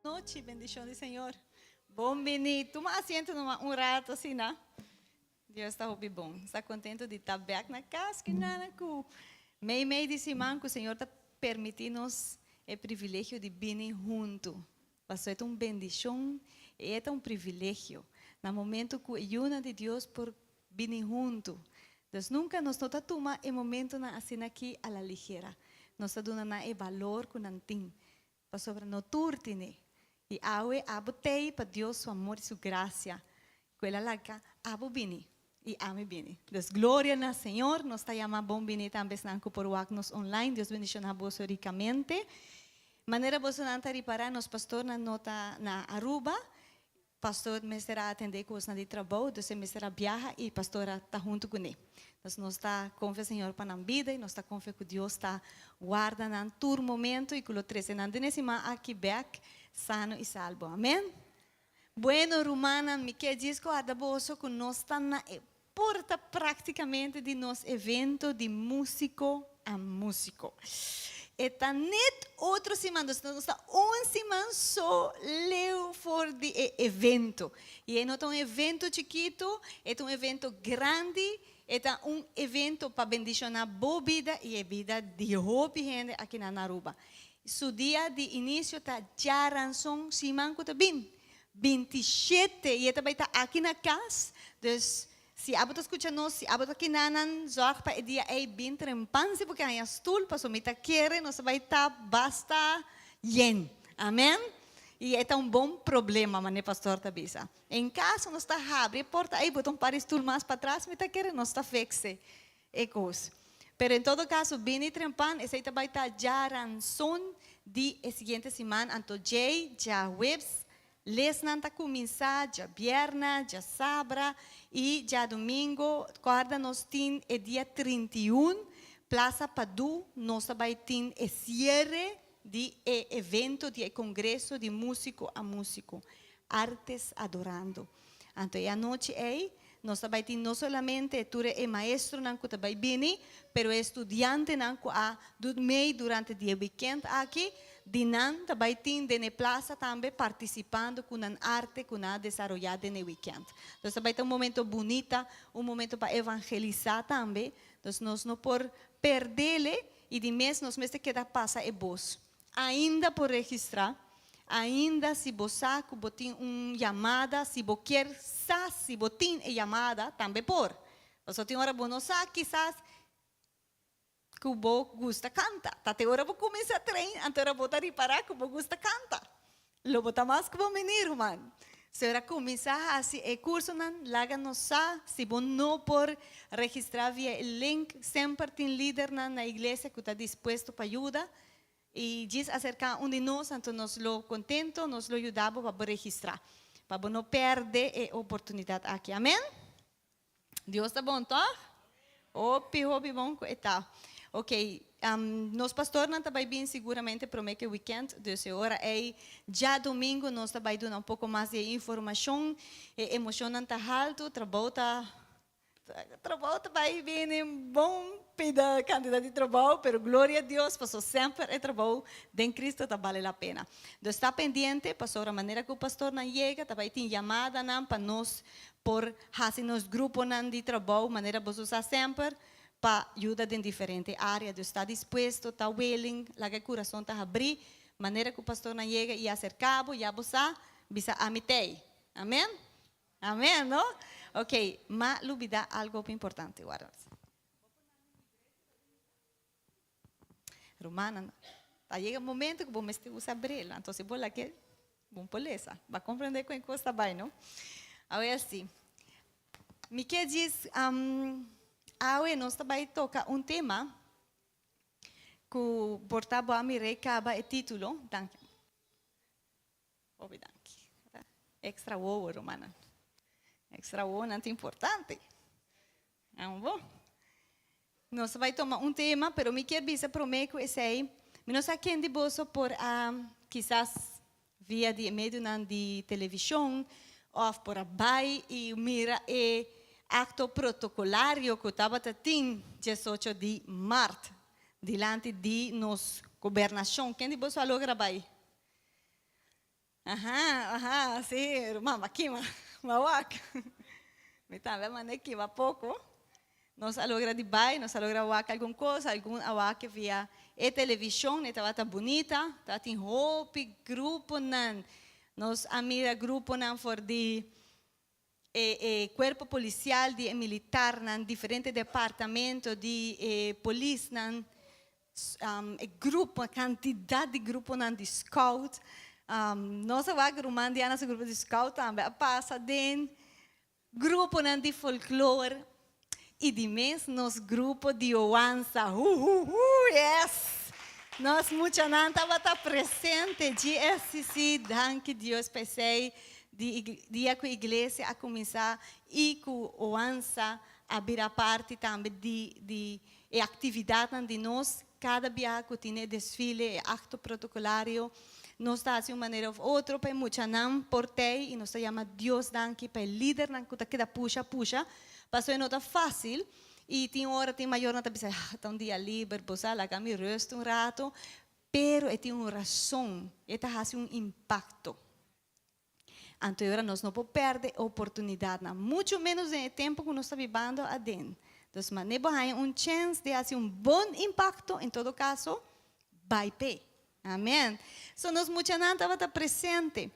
Nochi, bendicion di Señor. Bon bini. Tuma asiento numa un rato asina. Dios ta hopi bon. Sta contento di ta bek na cas ki nana cu mei mei di siman cu Señor ta permiti nos e privilegio di bini hunto. Pasobra e ta un bendicion y e ta un privilegio na momento cu e yunan di Dios por bini hunto. Dus nunca nos no ta tuma e momentonan asina aki a la ligera. Nos ta duna nan e balor cu nan tin. Pasobra no tur tine. I awe abo t'ei pa Dios su amor i su gracia cu el a laga abo bini i ami bini. Dus gloria na Señor. Nos ta yama bon bini tambe esnan cu por wak nos online. Dios bendiciona boso ricamente. Manera bosonan ta ripara nos pastornan no ta na Aruba. Pastor mester a atendé kosnan di trabou, dus e mester a biaha i pastor a ta huntu kuné. Dus nos ta konfia Señor pa nan bida i nos ta konfia ku Dios ta warda nan tur momento i ku lo trese nan den e siman aki bèk sano i salbo. Amen. Bueno rumannan, mi ke djis guarda boso ku nos ta na e porta práktikamente di nos evento di Músiko a Músiko. E ta net otro siman, dus nos ta un siman so leu for di e evento. I e no ta un evento chikitu, e ta un evento grandi, e ta un evento pa bendishoná bo bida i e bida di hopi hende akinan na Aruba. Su dia di inisio ta djaranson siman ku ta bin. 27 y e ta bay ta aki na cas, dus si abo ta scucha nos, si abo ta kinanan, zorg pa e dia ey bin trempan si bo ke haña stoel, pasobra mi ta kere nos ta bay ta basta yen. Amen. Y e ta un bon problema, mane pastor ta bisa. En caso nos ta habri e porta ey, bo ta un par di stoel mas patras, mi ta kere nos ta fixe e cos. Pero en todo caso, bini trempan, esey ta bay ta djaranson di e siguiente siman, anto djey, djahuebs, lesnan ta cuminsa, djabierna, djasabra y djadomingo. Corda nos tin e dia 31, Plaza Padu, nos ta bay tin e cierre di e evento di e congreso di Musico a Musico, Artes Adorando. Anto e anochi ei nos ta bai tin no solamente tur e maestronan ku ta bai bini, pero e studiantenan ku a dut mei durante di e wikènt aki, di nan ta bai tin den e plasa tambe partisipando ku nan arte ku nan a desaroyá den e wikènt. Nos ta bai ta un momento bunita, un momento pa evangelisá tambe. Nos nos no por perdele i di mes nos mester keda pasa e bos. Ainda por registrá, ainda si bo sa ku bo tin un yamada, si bo kier sa si bo tin e yamada, tambe por. Pasobra tin ora bo no sa kisas ku bo gusta kanta. Ta te ora bo kuminsá train, anto ora bo ta ripará ku bo gusta kanta. Lo bo ta mas ku bo mini, ruman. Si ora kuminsá hasi e kursonan, laga nos sa. Si bo no por registrá via e link, semper tin lidernan na iglesia ku ta dispuesto pa yuda. I djis aserká un di nos, anto nos lo kontento, nos lo yuda bo pa bo registrá, pa bo no pèrdè e oportunidat aki. Amèn? Dios ta bon, tòg? Hopi, hopi bon ku e ta. Ok, nos pastornan ta bai bin siguramente promé ku e wikènt, dus e ora ei djadumingu nos ta bai duna un poko mas di e informashon. E emoshonnan ta haltu, trabou ta, trabou ta bai bini bon pida kantidat di trabou, pero gloria a Dios pasobra semper e trabou den Cristo ta bale la pena. Dus ta pendiente pasobra manera ku pastornan yega ta bai tin yamadanan pa nos Por hasi nos gruponan di trabou manera boso sa semper pa yuda den diferente área. Dus ta dispuesto, ta willing, laga e kurason ta habrí. Manera ku pastornan yega i aserká bo, ya bo sa, bisa ami t'ei. Amen? Amen, no? Ok, m'a lubidá algu hopi importante. Warda. Rumannan, ta yega momento ku bo mester usa bril, anto si bo lag'é, bo por lesa. Bo a komprendé kon e kos ta bai, no? Awel si, mi ke djis, awe nos ta bai toka un tema ku por ta bo a mir'é kaba e título. Danki. Hopi danki. Extra wowo, rumannan. Extra wowonan ta importante. Amo. Nos ta bai tuma un tema, pero mi kier bisa promé ku esei, mi no sa ken di boso por a kisas via di e medionan di televishon òf por a bai i mira e akto protokolario ku tabata tin diesocho di mart dilanti di nos gobernashon. Ken di boso a logra bai? Aha, aha, si, ruman, b'a kima, b'a wak. Mi tambe a manda kima poko. Nos a logra di bai, nos a logra wak algun kos, algun a wak via e televishon, e tabata bunita, tabatin hopi gruponan. Nos a mira gruponan for di e e kuerpo polisial, di e militarnan, diferente departamento di e polisnan, e grupo, kantidat di gruponan di scout. Nos a wak ruman Diana su grupo di scout tambe a pasa den gruponan di folklor i di mes nos grupo di Oansa. Hu hu hu yes! Nos muchanan tabata presente. GSCC, danki Dios pa esei. Di dia ku iglesia a kuminsá i ku Oansa a bira parti tambe di di e aktividatnan di nos, kada biaha ku tin e desfile, e akto protokolario, nos ta hasi un manera òf otro pa e muchanan por tei i nos ta yama Dios danki pa e lidernan ku ta keda pusha pusha, pasobra e no ta fásil i tin ora tin mayornan ta bisa, ah, ta un dia liber, bo sa, laga mi rùst un rato, pero e tin un rason, e ta hasi un impakto. Anto e ora nos no por perde e oportunidatnan, muchu ménos den e tempu ku nos ta bibando aden. Dus manera bo haña un chèns di hasi un bon impakto, en todo kaso, bai p'e. Amen. So nos muchanan tabata presente.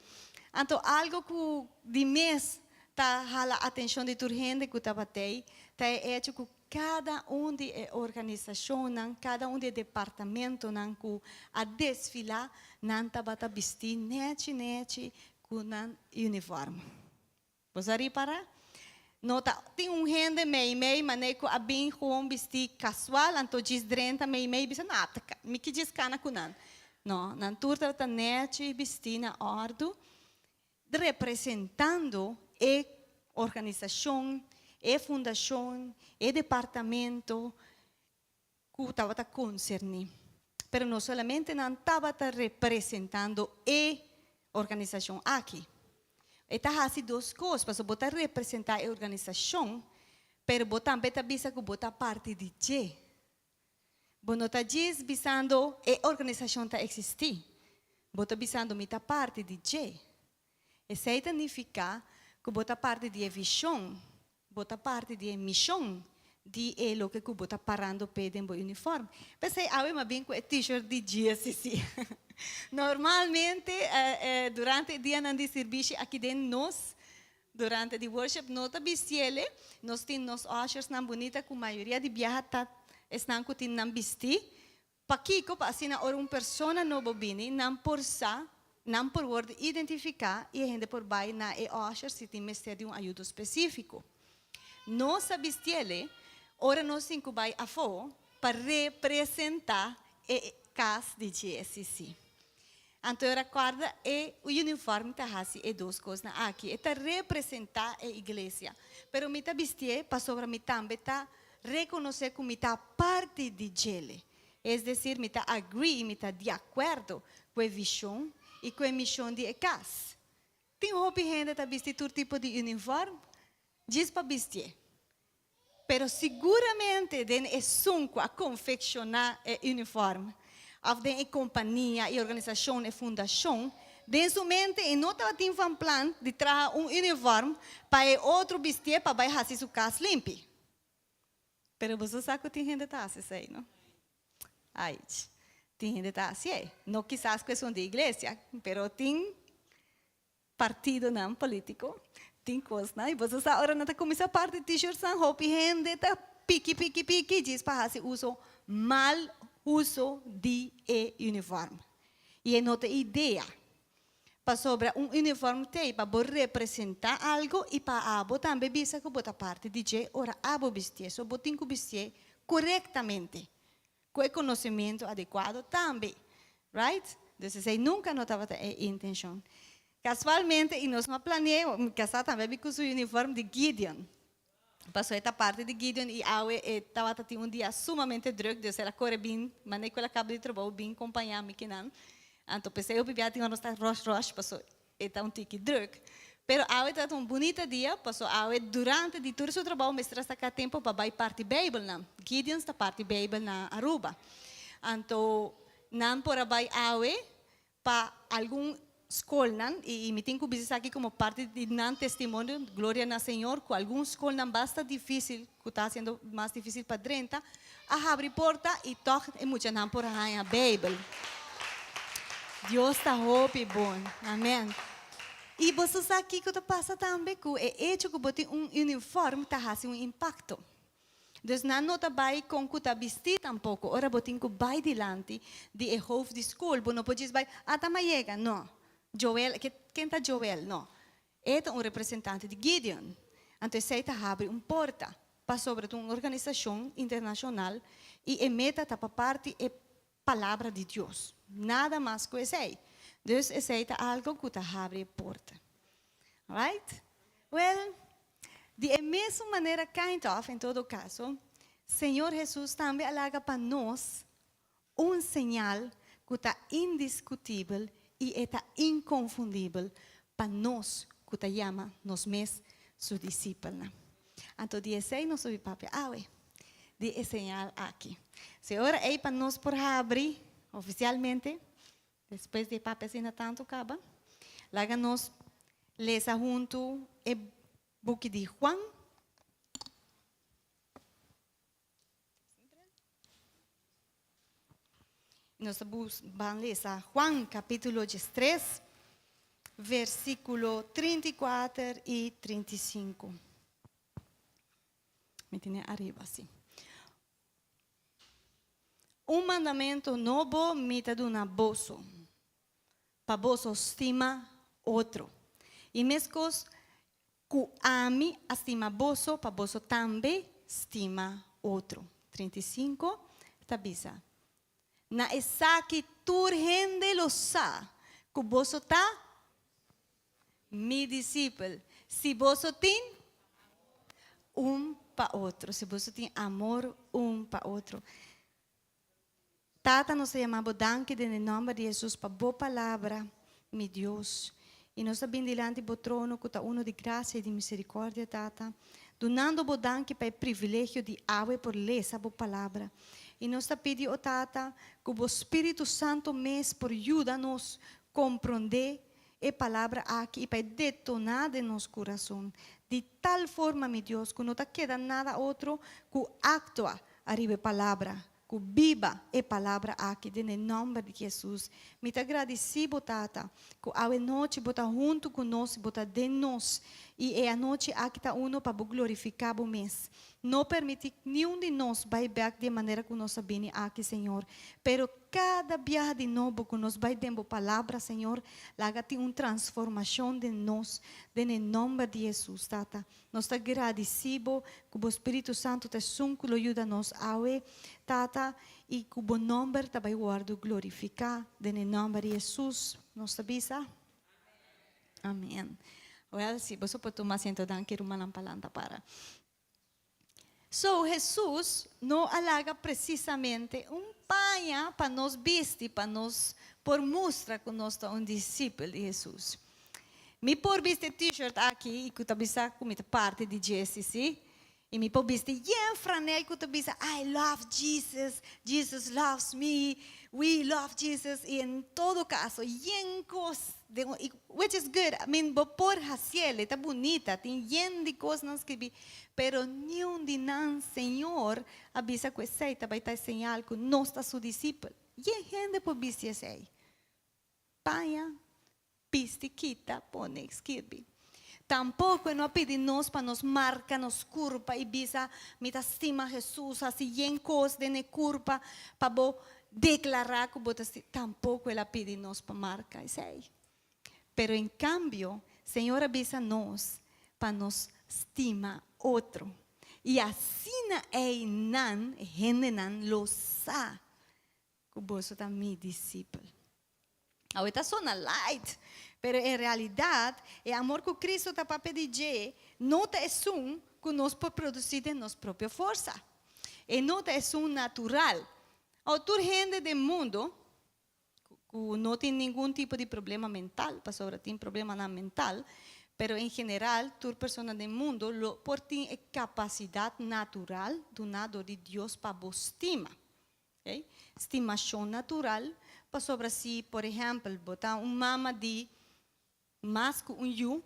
Anto algu ku di mes ta hala atenshon di tur hende ku tabat'ei, ta e echo ku Kada un di e organisashonnan, kada un di e departamentonan ku a desfilá, nan tabata bistí nèchi nèchi ku nan unifòrm. Bo sa ripará? No ta tin un hende meimei manera ku a bin gewoon bistí kasual, anto djis drenta meimei bisa, No, mi ke djis kana ku nan. No, nan tur tabata nèchi bistí na òrdu. Representando e organisashon, e fundashon, e departamento ku tabata konserní. Pero no solamente nan tabata representando e organisashon aki. E ta hasi dos kos, pasobra bo ta representá e organisashon, pero bo tambe ta bisa ku bo ta parti di dje. Bo no ta djis bisando e organisashon ta eksistí. Bo ta bisando mi ta parti di dje. Esei ta nifiká ku bo ta parti di e vishon, bo ta parti di e mishon di e loke ku bo ta parando p'e den bo uniform. P'esei awe mi a bin ku e t-shirt di GSCC. Normalmente durante e dianan di sirbishi aki den nos Durante di worship no ta bistiele, nos tin nos ushersnan bunita ku mayoria di biaha ta esnan ku tin nan bistí. Pakiko? Pa asina ora un persona nobo bini, nan por sa, nan por wòrdu identifiká i e hende por bai na e usher si tin mester di un ayudo spesífiko. Nos ta bistiele ora nos tin ku bai afó pa representá e kas di GSCC. Anto e racorda e uniform ta haci e dos cosnan aki. E ta representa e iglesia. Pero mi ta bistié pasobra mi tambe ta reconoce cu mi ta parti di djele. Es decir, mi ta agree y mi ta di acuerdo cu e vision y cu e mision di e cas. Tin hopi hende ta bisti tur tipo di uniform djis pa bistié. Pero siguramente den esun ku a konfekshoná e uniform òf den e kompania, e organisashon, e fundashon, den su mente e no tabatin van plan di traha un uniform pa e otro bistié pa bai hasi su kas limpi. Pero boso sa ku tin hende ta hasi esei, no? Aich, tin hende ta hasié. No kisas ku esun di iglesia, pero tin Partidonan politico tin cosnan y boso sa ora nan ta cuminsa parti t-shirtsnan hopi hende ta piki piki piki djis pa haci uso mal uso di e uniform y e no ta idea pasobra un uniform t'ey pa bo representa algo y pa abo tambe bisa cu bo ta parti di dje ora abo bistié so bo tin cu bistié corectamente cu e conocimento adecuado tambe, right? Dus esey nunca no tabata e intencion. Casualmente, y nos no a planea, mi casa tambe a bin cu su uniform di Gideon. Pasobra e ta parti di Gideon y awe e tabata tin un dia sumamente druk, dus el a core bin, manera cu el a caba di trabou, bin compaña mi kinan. Anto p'esey hopi bia tin ora nos ta rush rush, pasobra E ta un tiki druk. Pero awe tabata un bunita dia, paso awe durante di tur su trabou mester a saka tempo pa bai parti Bijbelnan. Gideons ta parti Bijbel na Aruba. Anto nan por a bai awe pa algun. skolnan, i mi tin ku bisa esaki komo parti di nan testimonio, gloria na Señor, ku algun skolnan basta difísil, ku ta hasiendo mas difísil pa drenta, a habri porta i tòg e muchanan por a haña Beibel. Dios ta hopi bon. Amèn. I boso sa kiko ta pasa tambe? Ku e echo ku bo tin un unifòrm ta hasi un impakto. Dus nan no ta bai kon ku ta bistí tampoko. Ora bo tin ku bai dilanti di e hoofd di skol, bo no por djis bai, Ah, ta mayega. No. Joel, ken ta Joel? No. E ta un representante di Gideon. Anto esei ta habri un porta pasobra ta un organisashon internashonal i e meta ta pa parti e Palabra di Dios. Nada mas ku esei. Dus esei ta algo ku ta habri e porta. Alright? Well, di e mesun manera kind of, en todo kaso, Señor Hesus tambe a laga pa nos un señal ku ta indiskutibel i e ta inkonfundibel pa nos ku ta yama nos mes su disipelnan. Anto di esei nos obi papia awe, di e señal aki. Si ora ei pa nos por habri ofisialmente, despues di e papia asina tantu kaba, laga nos lesa huntu e buki di Juan. Nos ta ban lesa Juan capítulo 13, versículo 34 y 35. Mi tiene ariba, sí. Un mandamento nobo mi ta duna boso, pa boso stima otro. I meskos ku ami a stima boso, pa boso tambe stima otro. 35 ta bisa, Na esaki tur hende lo sa ku boso ta mi disipel, si boso tin un pa otro, si boso tin amor un pa otro. Tata, nos ta yama Bo danki den e nòmber di Hesus pa Bo palabra, mi Dios. I nos ta bin dilanti Bo trono ku ta unu di grasia i di miserikòrdia, Tata, dunando Bo danki pa e privilegio di awe por lesa Bo palabra. I nos ta pidi, o Tata, ku Bo Spiritu Santu mes por yuda nos komprondé e palabra aki i pa e detoná den nos kurason di tal forma, mi Dios, ku no ta keda nada otro ku aktua ariba e palabra Ku biba e palabra aki den e nòmber di Hesus. Mi ta gradisí Bo, Tata, ku awe nochi Bo ta huntu ku nos i Bo ta den nos, i e anochi aki ta unu pa Bo glorifiká Bo mes. No permití niun di nos bai bèk di e manera ku nos a bini aki, Señor, pero kada biaha di nobo ku nos bai den Bo palabra, Señor, laga tin un transformashon den nos, den e nòmber di Hesus, Tata. Nos ta gradisí Bo ku Bo Spiritu Santu ta esun ku lo yuda nos awe, Tata, i ku Bo nòmber ta bai wòrdu glorifiká. Den e nòmber di Hesus nos ta bisa. Amèn. Wèl, si boso por tuma asiento, danki rumannan pa lanta para. So, Hesus no a laga presisamente un paña pa nos bisti pa nos por mustra ku nos ta un disipel di Hesus. Mi por bisti e t-shirt aki i ku ta bisa ku mi ta parti di Jesse, sí? I mi por bisti yen franel ku ta bisa I love Jesus, Jesus loves me, we love Jesus i en todo kaso yen kos den un which is good, I mean bo por hasiel, e ta bunita, tin yen di kosnan skibí, pero niun di nan Señor a bisa ku esei ta bai ta e señal ku nos ta su disipel. Yen hende por bisti esei? Paña, bisti, kita, pone, skirbi. Tampoko e no a pidi nos pa nos marka nos kurpa i bisa, Mi ta stima Hesus, hasi yen kos den e kurpa pa bo deklará ku bo ta stima. Tampoko el a pidi nos pa marka esei. Pero en kambio, Señor a bisa nos pa nos stima otro. I asina ei nan, e hendenan, lo sa ku boso ta mi disipel. Awe ta sona light, pero en realidat e amor ku Kristu ta papia di dje no ta esun ku nos por produsí den nos propio forsa. E no ta esun natural. Awe tur hende den mundu ku no tin ningun tipo di problema mental, pasobra tin problemanan mental, pero en general tur persona den mundu lo por tin e kapasidat natural duná dor di Dios pa bo stima. Stimashon natural, pasobra si, por ehèmpel, bo ta un mama di. mas ku un yu,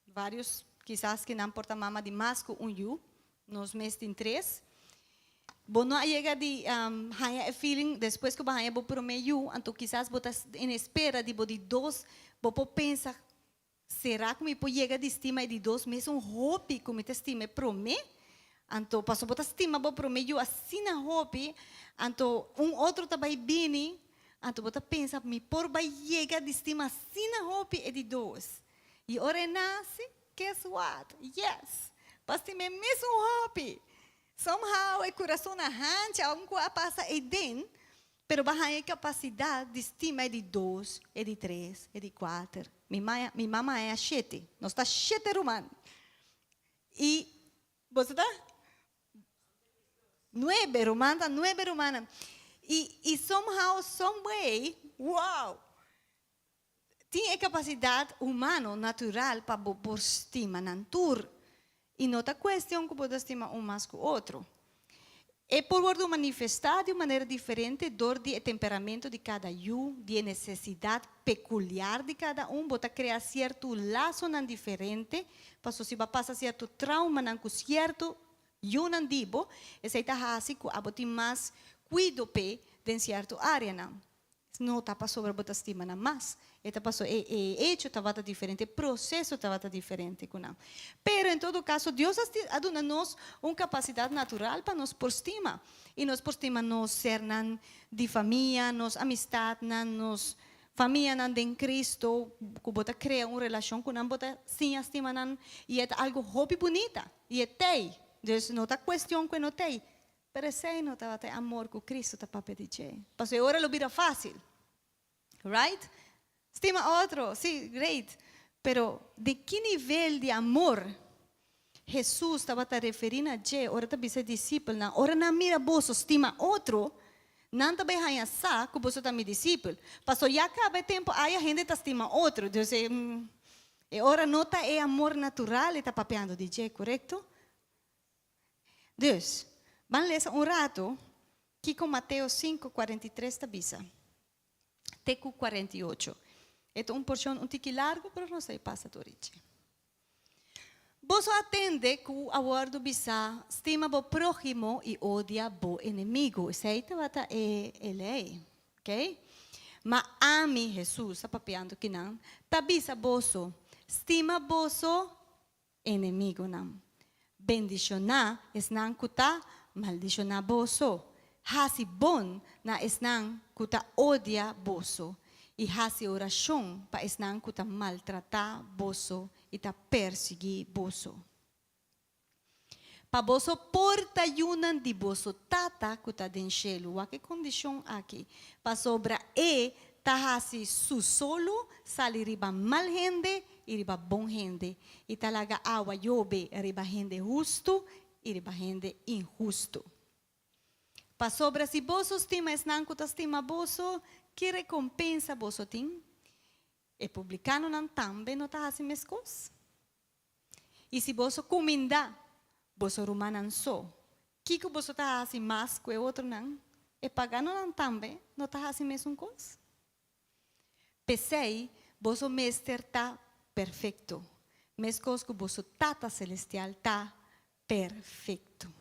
vários kisas ku nan por ta mama di mas ku un yu, nos mes tin tres. Bo no a yega di haña e feeling despues ku bo haña bo promé yu, anto kisas bo ta en espera di bo di dos, bo por pensa, Será ku mi por yega di stima e di dos mesun hopi ku mi ta stima e promé? Anto, pasobra bo ta stima bo promé yu asina hopi, anto un otro ta bai bini, anto bo ta pensa, Mi por bai yega di stima asina hopi e di dos? I ora e nase, guess what? Yes! Bo a stima e mesun hopi! Somehow e kurason a hancha, algun ku a pasa eiden, Pero bo a haña e kapasidat di stima e di dos, e di tres, e di kuater. Mi maya, mi mama haña shete. Nos ta shete ruman. I boso ta? Nuebe ruman, ta nuebe rumannan. I, i somehow, some way, wow! Tin e kapasidat humano natural pa bo por stima nan tur. I no ta kuestion ku bo ta stima un mas ku otro. E por wòrdu manifestá di un manera diferente dor di e temperamento di kada yu, di e nesesidat pekuliar di kada un. Bo ta krea sierto lasonan diferente, pasobra si bo a pasa sierto traumanan ku sierto yunan di bo, esei ta hasi ku abo tin mas kuido p'e den sierto áreanan. No ta pasobra bo ta stima nan mas, e ta pasobra e e hecho tabata diferente, e proceso tabata diferente cu nan. Pero en todo caso Dios a a duna nos un capacidad natural pa nos por stima, y nos por stima nos sernan di famia, nos amistadnan, nos famianan den Cristo, cu bo ta crea un relacion cu nan, bo ta siña stima nan, y e ta algo hopi bunita, y e t'ey. Dus no ta cuestion cu e no t'ey, Pero esei no tabata e amor ku Cristo ta papia di dje. Pasobra e ora lo bira fásil. Right? Stima otro, sí, great. Pero di ki nivel di amor Hesus tabata referí na dje ora ta bisa e disipelnan, Ora nan mira boso stima otro, nan ta bai haña sa ku boso ta mi disipel. Pasobra ya kaba e tempu aya hende ta stima otro. Dus e ora no ta e amor natural e ta papiando di dje, korekto? Dus, ban lesa un ratu kiko Mateo sinku, 43 ta bisa, te ku 48. E ta un porshon un tiki largu, pero nos ta e pasa tur ichi. Boso a tende ku a wòrdu bisá, Stima bo próhimo i odia bo enemigu. Esei tabata e e lei, ok? Ma ami, Hesus ta papiando kinan, ta bisa boso, Stima boso enemigunan. Bendishoná esnan ku ta maldishoná boso, hasi bon na esnan ku ta odia boso, i hasi orashon pa esnan ku ta maltratá boso i ta persiguí boso. Pa boso por ta yunan di boso Tata ku ta den shelu. Wak e kondishon aki, pasobra E ta hasi su solo sali riba mal hende i riba bon hende, i ta laga awa yobe riba hende hustu i riba hende inhustu. Pasobra si boso stima esnan ku ta stima boso, ki rekompensa boso tin? E publikanonan tambe no ta hasi meskos? I si boso kumindá boso rumannan so, kiko boso ta hasi mas ku e otronan? E paganonan tambe no ta hasi mesun kos? P'esei, boso mester ta perfekto, meskos ku boso Tata selestial ta perfekto.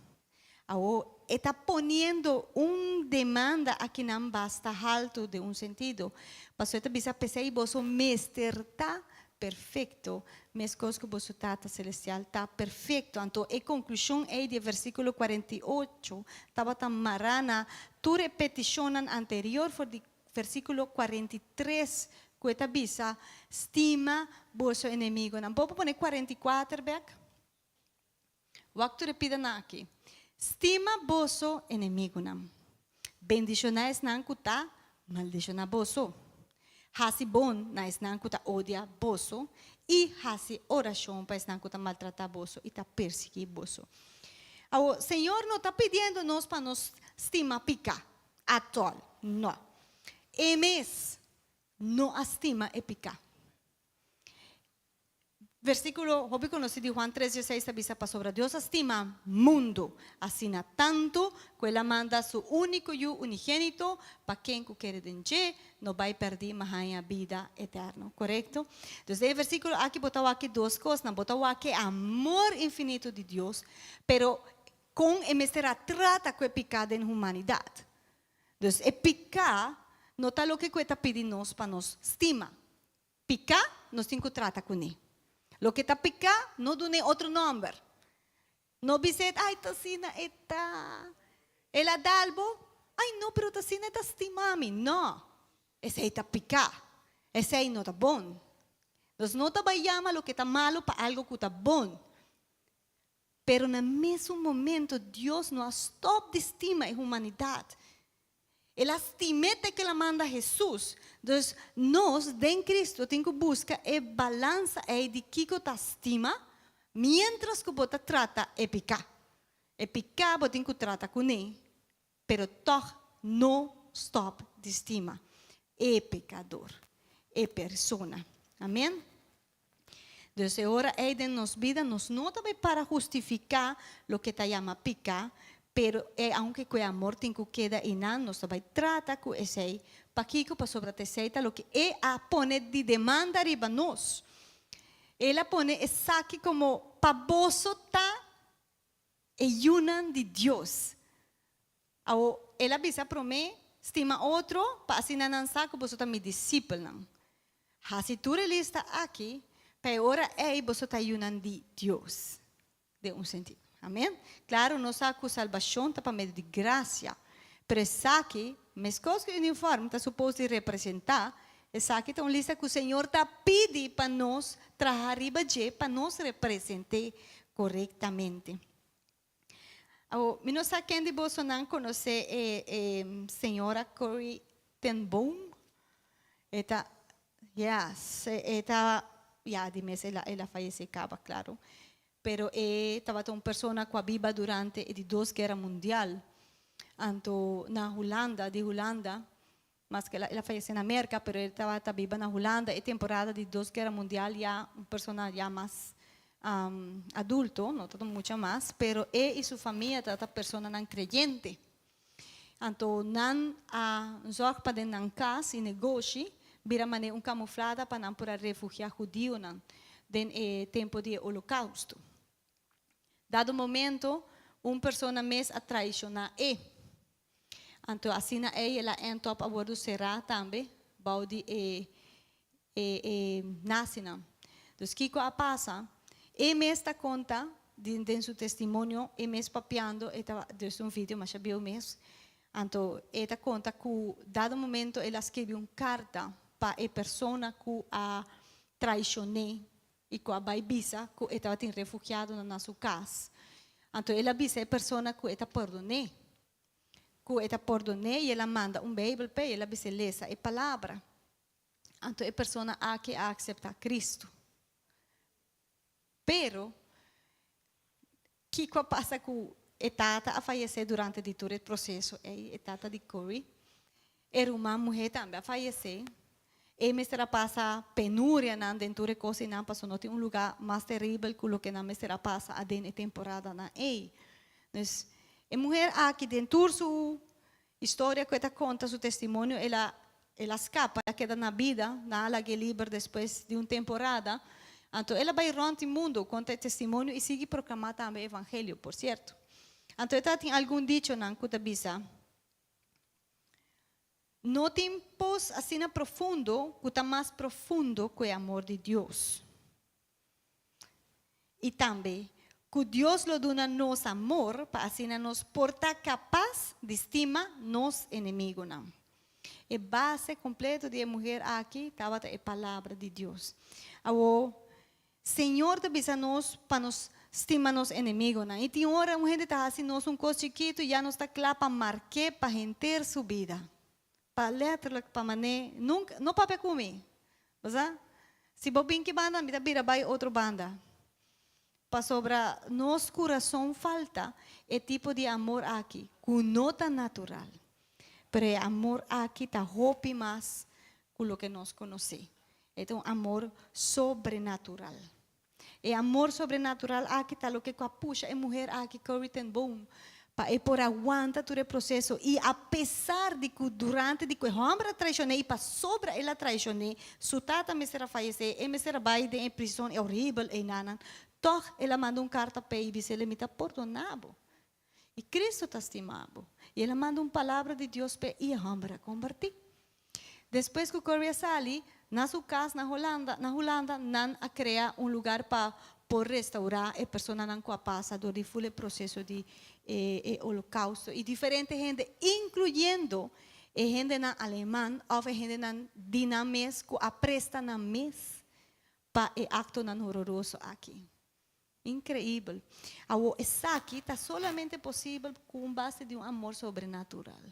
Awor, e ta poniendo un demanda akinan basta haltu den un sentido, pasobra e ta bisa, P'esei boso mester ta perfekto, meskos ku boso Tata selestial ta perfekto. Anto e konklushon ei di e versíkulo 48 tabata mará na tur e petishonnan anterior for di Versíkulo 43 ku e ta bisa, Stima boso enemigunan. Bo por pone 44 bèk? Wak tur e pidanan aki. Stima boso enemigunan. Bendishoná esnan ku ta maldishoná boso. Hasi bon na esnan ku ta odia boso i hasi orashon pa esnan ku ta maltratá boso i ta persiguí boso. Awor, Señor no ta pidiendo nos pa nos stima piká. At all. No. E mes no a stima e piká. Versíkulo hopi konosí di Juan 3, 16 ta bisa, Pasobra Dios a stima mundu asina tantu, ku El a manda Su úniko Yu unigénito, pa ken ku kere den dje no bai pèrdí ma haña bida eterno. Korekto? Dus den e versíkulo aki bo ta wak e dos kosnan. Bo ta wak e amor infinito di Dios, pero kon e mester a trata ku e piká den humanidat. Dus e piká no ta loke ku e ta pidi nos pa nos stima. Piká, nos tin ku trata kuné. Loke ta piká, no dun'é otro nòmber. No bis'é, Ai, ta asina e ta. El a dal bo? Ai, no, pero ta asina e ta stima mi. No, esei ta piká. Esei no ta bon. Nos no ta bai yama loke ta malu pa algu ku ta bon. Pero na mesun momento Dios no a stòp di stima e humanidat. El a stim'é te ku el a manda Hesus. Dus nos den Kristu tin ku buska e balansa ei di kiko ta stima miéntras ku bo ta trata e piká. E piká bo tin ku trata kuné, pero tòg no stòp di stima e pekador, e persona. Amen. Dus e ora ei den nos bida nos no ta bai para hustifiká loke ta yama piká, pero e aunke ku e amor tin ku keda einan, nos ta bai trata ku esei. Pakiko? Pasobra ta esei ta loke E a pone di demanda riba nos. El a pone esaki komo pa boso ta e yunan di Dios. Awor, el a bisa promé, Stima otro, pa asina nan sa ku boso ta mi disipelnan. Hasi tur e lista aki, pa e ora ei boso ta yunan di Dios, den un sentido. Amen. Klaru, nos sa ku salbashon ta pa medio di grasia, pero esaki, meskos ku uniform ta supos di representá, esaki ta un lista ku Señor ta pidi pa nos traha riba dje pa nos represent'é korektamente. Awor, mi no sa ken di bosonan konosé e e señora Corrie ten Boom. E ta, yes, e ta, ya, di mes el a el a fayesé kaba, klaro. Pero e tabata un persona ku a biba durante e di dos guera mundial. Anto na Hulanda, di Hulanda, Maske el a fayesé na Merka, pero el tabata biba na Hulanda e temporada di dos guera mundial ya un persona ya mas adulto, no tabata mucha mas, pero e i su famia tabata personanan kreyente. Anto nan a zòrg pa den nan kas i negoshi bira manera un kamuflada pa nan por a refugiá hudionan den e tempu di e Holokousto. Dado momento, un persona mes a traishoná e. Anto asina ei el a end up a wordu será tambe bou di e e e nazinan. Dus kiko a pasa? E mes ta konta den den su testimonio, e mes papiando, e ta dus un video masha bieu mes. Anto e ta konta ku dado momento el a skirbi un karta pa e persona ku a traishon'é i ku a bai bisa ku e tabatin refugiadonan na su kas. Anto el a bisa e persona ku e ta pordon'é, ku e ta pordon'é i el a manda un Beibel p'e i el a bis'é lesa e palabra. Anto e persona aki a akseptá Kristu. Pero, kiko a pasa ku e tata a fayesé durante di tur e proseso ei, e tata di Corrie? E ruman muhé tambe a fayesé. E mester a pasa penurianan den tur e kos einan pasobra no tin un lugá mas teribel ku loke nan mester a pasa aden e temporadanan ei. Dus, e muher aki den tur su historia ku e ta konta, su testimonio, el a el a skapa, el a keda na bida, nan a lag'é liber despues di un temporada. Anto el a bai rònt e mundu konta e testimonio i sigui proklamá tambe e evangelio, por sierto. Anto e tabatin algun dichonan ku ta bisa. No tin pos asina profundo ku ta mas profundo ku e amor di Dios. I tambe, ku Dios lo duna nos amor pa asina nos por ta kapas di stima nos enemigunan. E base kompleto di e muher aki tabata e Palabra di Dios. Awor, Señor ta bisa nos pa nos stima nos enemigonan. I tin ora un hende ta hasi nos un kos chikitu ya nos ta kla pa mark'é pa henter su bida. Pa letterlijk pa man'é nunka no papia ku mi. Bo sa? Si bo bin ki banda mi ta bira bai otro banda. Pasobra nos kurason falta e tipo di amor aki ku no ta natural. Pero e amor aki ta hopi mas ku loke nos konosé. E ta un amor sobrenatural. E amor sobrenatural aki ta loke ku a pusha e muher aki, Corrie ten Boom, pa e por a wanta tur e proseso i apesar di ku durante di ku e hòmber a traishon'é i pasobra el a traishon'é, su tata mester a fayesé, e mester a bai den e prison e horibel einanan, tòg el a manda un karta p'e i bis'é, Mi ta pordoná bo. I Cristo ta stima bo. I el a manda un palabra di Dios p'e i e hòmber a kombertí. Despues ku Corrie a sali, na su kas na Holanda, na Hulanda, nan a krea un lugar pa por restaurá e personanan ku a pasa dor di ful e proseso di e e Holokousto. I diferente hende, inkluyendo e hendenan aleman òf e hendenan di nan mes ku a presta nan mes pa e aktonan hororoso aki. Increibel. Awor esaki ta solamente posibel cu un base di un amor sobrenatural.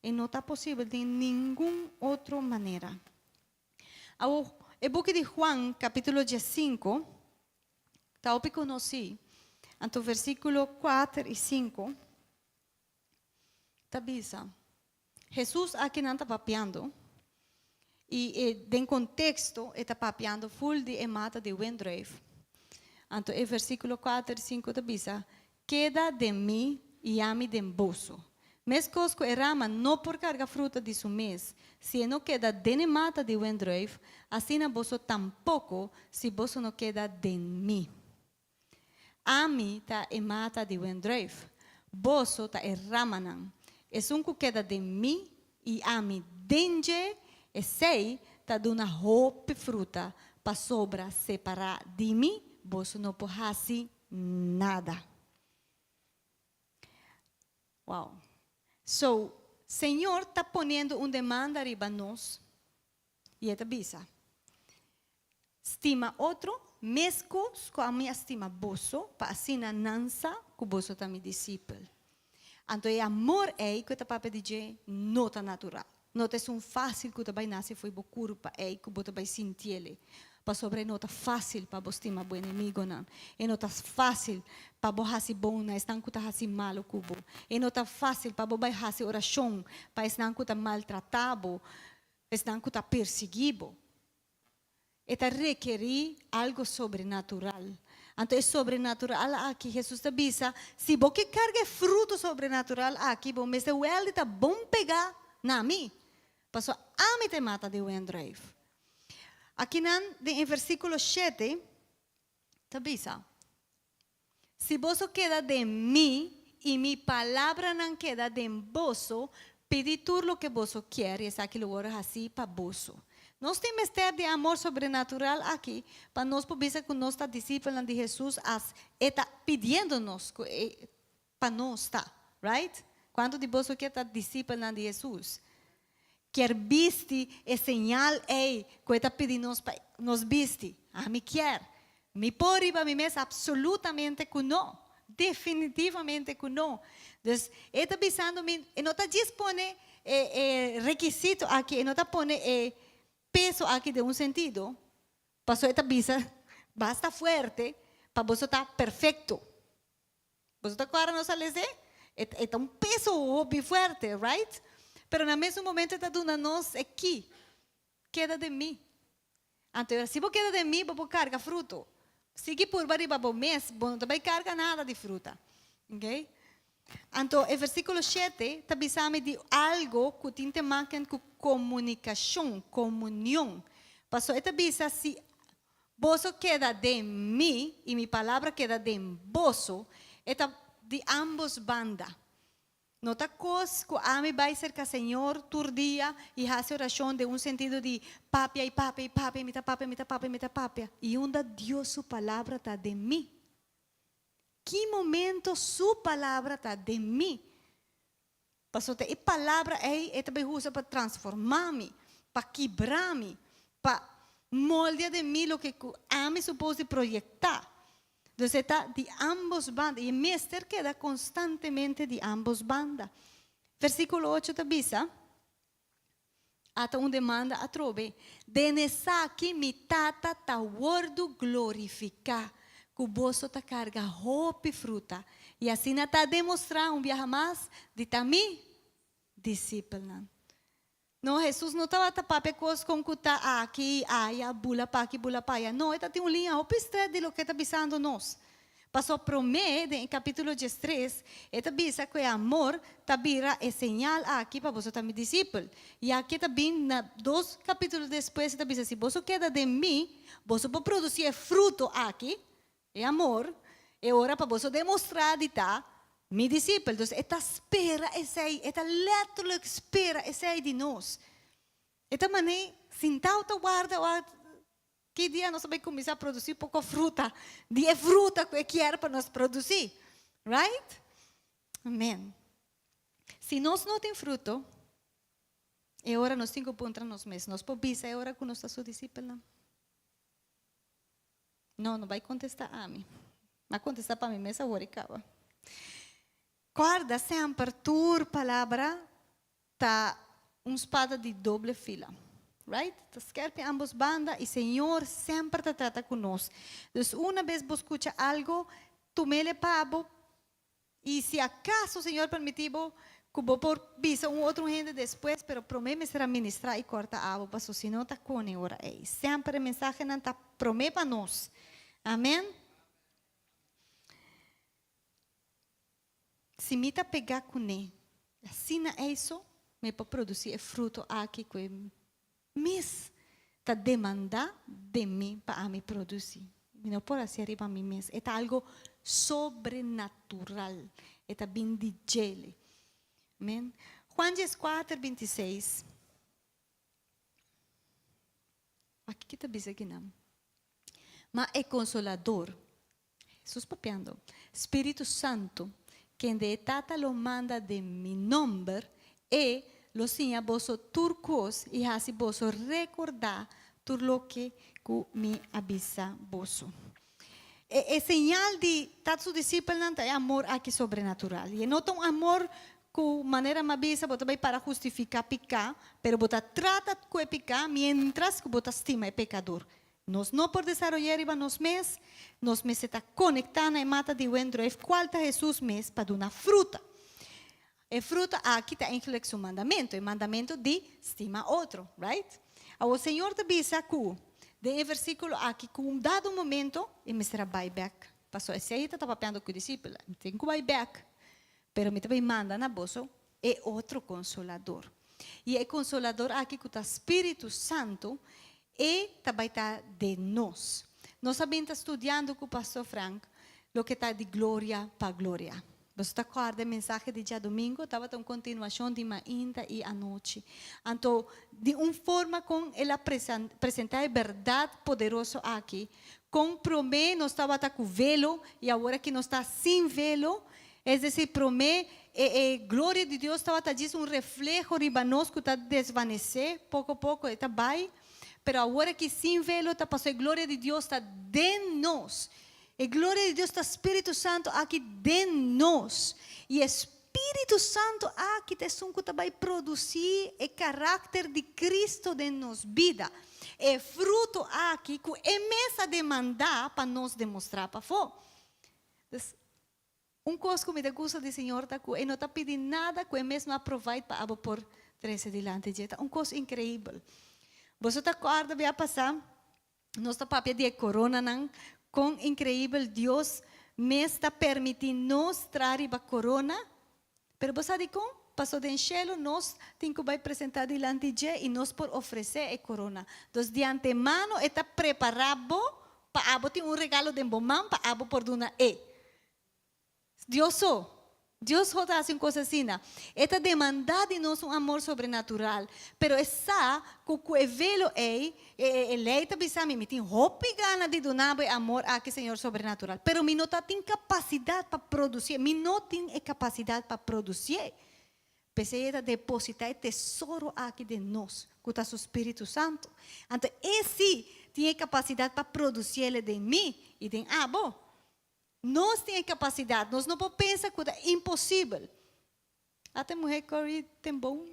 E no ta posibel den ningun otro manera. Awor, e buki di Juan, capitulo diescinco, ta hopi conoci. Anto versiculo cuater y cinco ta bisa, Hesus akinan ta papiando i e den konteksto e ta papiando ful di e mata di wendruif. Anto e versíkulo kuater i sinku ta bisa, Keda den mi i ami den boso. Meskos ku e rama no por karga fruta di su mes si e no keda den e mata di wendruif, asina boso tampoko si boso no keda den mi. Ami ta e mata di wendruif, boso ta e ramanan. Esun ku keda den mi i ami den dje, esei ta duna hopi fruta, pasobra separá di mi boso no por hasi nada. Wow. So, Señor ta poniendo un demanda riba nos I e ta bisa, Stima otro meskos ku ami a stima boso, pa asina nan sa ku boso ta mi disipel. Anto e amor ei ku e ta papia di dje no ta natural. No ta esun fásil ku ta bai nase fo'i bo kurpa ei ku bo ta bai sintiel. Pasobra e no ta fásil pa bo stima bo enemigonan. E no ta fásil pa bo hasi bon na esnan ku ta hasi malu ku bo. E no ta fásil pa bo bai hasi orashon pa esnan ku ta maltratá bo. Esnan ku ta persiguí bo. E ta rekerí algu sobrenatural. Anto e sobrenatural aki, Hesus ta bisa, si bo ke karga e fruto sobrenatural aki, bo mester wèl di ta bon pegá na mi, pasobra ami ta e mata di wendruif. Akinan den e versíkulo shete ta bisa, Si boso keda den mi i mi palabranan keda den boso, pidi tur loke boso kier i esaki lo wòrdu hasí pa boso. Nos tin mester di e amor sobrenatural aki pa nos por bisa ku nos ta disipelnan di Hesus as e ta pidiendo nos ku e pa nos ta, right? Kuantu di boso kier ta disipelnan di Hesus? Kier bisti e señal ei ku e ta pidi nos pa nos bisti? Ami kier. Mi por riba mi mes? Absolutamente ku no. Definitivamente ku no. Dus, e ta bisando mi, e no ta djis pone e e rekisito aki, e no ta pone e peso aki den un sentido, pasobra e ta bisa basta fuerte pa boso ta perfekto. Boso ta kòrda nos a lese? E ta un peso hopi fuerte, right? Pero na mesun momento e ta duna nos e ki, Keda den mi. Anto si bo keda den mi, bo por karga fruto. Sigui purba riba bo mes, bo no ta bai karga nada di fruta. Okay? Anto e versíkulo shete ta bisa mi di algo ku tin te maken ku komunikashon, komunion. Pasobra e ta bisa si Boso keda den mi i mi palabra keda den boso, e ta di ambos banda. No ta kos ku ami bai serka Señor tur dia i hasi orashon den un sentido di papia i papia i papia, mi ta papia, mi ta papia, mi ta papia, i unda Dios su palabra ta den mi? Ki momento su palabra ta den mi? Pasobra ta e palabra ei e ta bai usa pa transformá mi, pa kibrá mi, pa moldia den mi loke ku ami supos di proyektá. Dus e ta di ámbos banda i e mester keda konstantemente di ámbos banda. Versíkulo ocho ta bisa, Ata un demanda atrobe, Den esaki mi Tata ta wordu glorifiká, ku boso ta karga hopi fruta, i asina ta demostrá un biaha mas di ta mi disipelnan. No, Hesus no tabata papia kos kon ku ta aki, aya, bula pa aki, bula pa aya. No, e ta tin un liña hopi stret di loke e ta bisando nos. Paso promé, den e kapítulo diestres, e ta bisa ku e amor ta bira e señal aki pa boso ta mi disipel. I aki e ta bin na dos kapítulo despues, e ta bisa, si boso keda den mi, boso por produsí e fruto aki, e amor, e ora pa boso demostrá di ta mi disipel. Dus e ta spera esei, e ta lèterlik spera esei di nos. E ta manera sintá ta warda Ki dia nos ta bai kuminsá produsí poko fruta di e fruta ku e kier pa nos produsí? Right? Amen. Si nos no tin fruto, e ora nos tin ku puntra nos mes, nos por bisa e ora ku nos ta su disipelnan? No, no bai kontestá ami. Mi a kontestá pa mi mes awor i kaba. Kòrda semper tur palabra Ta un spada di doble fila. Right? Ta skerpi ambos banda y Señor semper ta trata cu nos. Dus una bes bo scucha algo, tumele pa bo y si acaso Señor permiti bo cu bo por bisa un otro hende despues, pero prome mester a ministra y corta abo paso si no ta cone ora ey. Semper e mensahenan ta prome pa nos. Amen. Si mi ta pegá kuné, asina eiso mi por produsí e fruto aki ku e mes ta demandá den mi pa ami produsí. Mi no por hasié riba mi mes. E ta algu sobrenatural. E ta bin di djele. Amen. Juan dieskuater, bintiseis. Aki ki ta bisa kinan? Ma e Konsolador, Hesus papiando, Spiritu Santu, kende e Tata lo manda den mi nomber, e lo siña boso tur kos i hasi boso rekordá tur loke ku mi a bisa boso. E señal di Tata su disipelnan ta e amor aki sobrenatural. I e no ta un amor ku, manera mi a bisa, bo ta bai para hustifiká piká, pero bo ta trata ku e piká miéntras ku bo ta stima e pekador. Nos no por desaroy'é riba nos mes, nos mester ta konektá na e mata di wendruif, kual ta Hesus mes, pa duna fruta. E fruta aki ta eigenlijk su mandamentu, e mandamentu di stima otro, right? Awor Señor ta bisa ku den e versíkulo aki ku un dado momento e mester a bai bèk, pasobra esei ta ta papiando ku e disipelnan, mi tin ku bai bèk, pero mi ta bai manda na boso e otro Konsolador. I e Konsolador aki ku ta Spiritu Santu, e ta bai ta den nos. Nos a bin ta studiando ku Pastor Frank loke ta di gloria pa gloria. Boso ta kòrda e mensahe di djadumingu? Tabata un kontinuashon di mainta i anochi. Anto, di un forma kon el a presentá e bèrdat poderoso aki, kon promé nos tabata ku velo i awor aki nos ta sin velo, es desir, promé e e gloria di Dios tabata djis un refleho riba nos ku ta desvanesé poko poko, e ta bai, pero awor aki sin velo ta pasobra e gloria di Dios ta den nos. E gloria di Dios ta Spiritu Santu aki den nos. I e Spiritu Santu aki ta esun ku ta bai produsí e karakter di Cristo den nos bida. E fruto aki ku E mes a demandá pa nos demostrá pafó. Dus, un kos ku mi ta gusta di Señor ta ku E no ta pidi nada ku E mes no a provide pa abo por trese dilanti dje. Ta un kos inkreibel. Boso ta kòrda bia pasá Nos ta papia di e coronanan, con increibel Dios mes ta permiti nos tra riba corona. Pero bo sa dicon? Paso den cielo nos tin cu bay presenta dilanti dje y nos por ofrece e corona. Dus di antemano e ta prepara bo pa abo tin un regalo den bo man pa abo por duna e. Dios so. Dios so ta hasi un kos asina. E ta demandá di nos un amor sobrenatural, pero e sa ku ku e velo ei, e e lei ta bisa mi, mi tin hopi gana di duna bo e amor aki, Señor, sobrenatural, pero mi no ta tin kapasidat pa produsié, mi no tin e kapasidat pa produsié. P'esei e ta depositá e tesoro aki den nos, ku ta su spiritu santu. Anto e sí tin e kapasidat pa produsié den mi i den abo. Nos tin e kapasidat, nos no por pensa ku ta imposibel. Ata e muhé Corrie ten Boom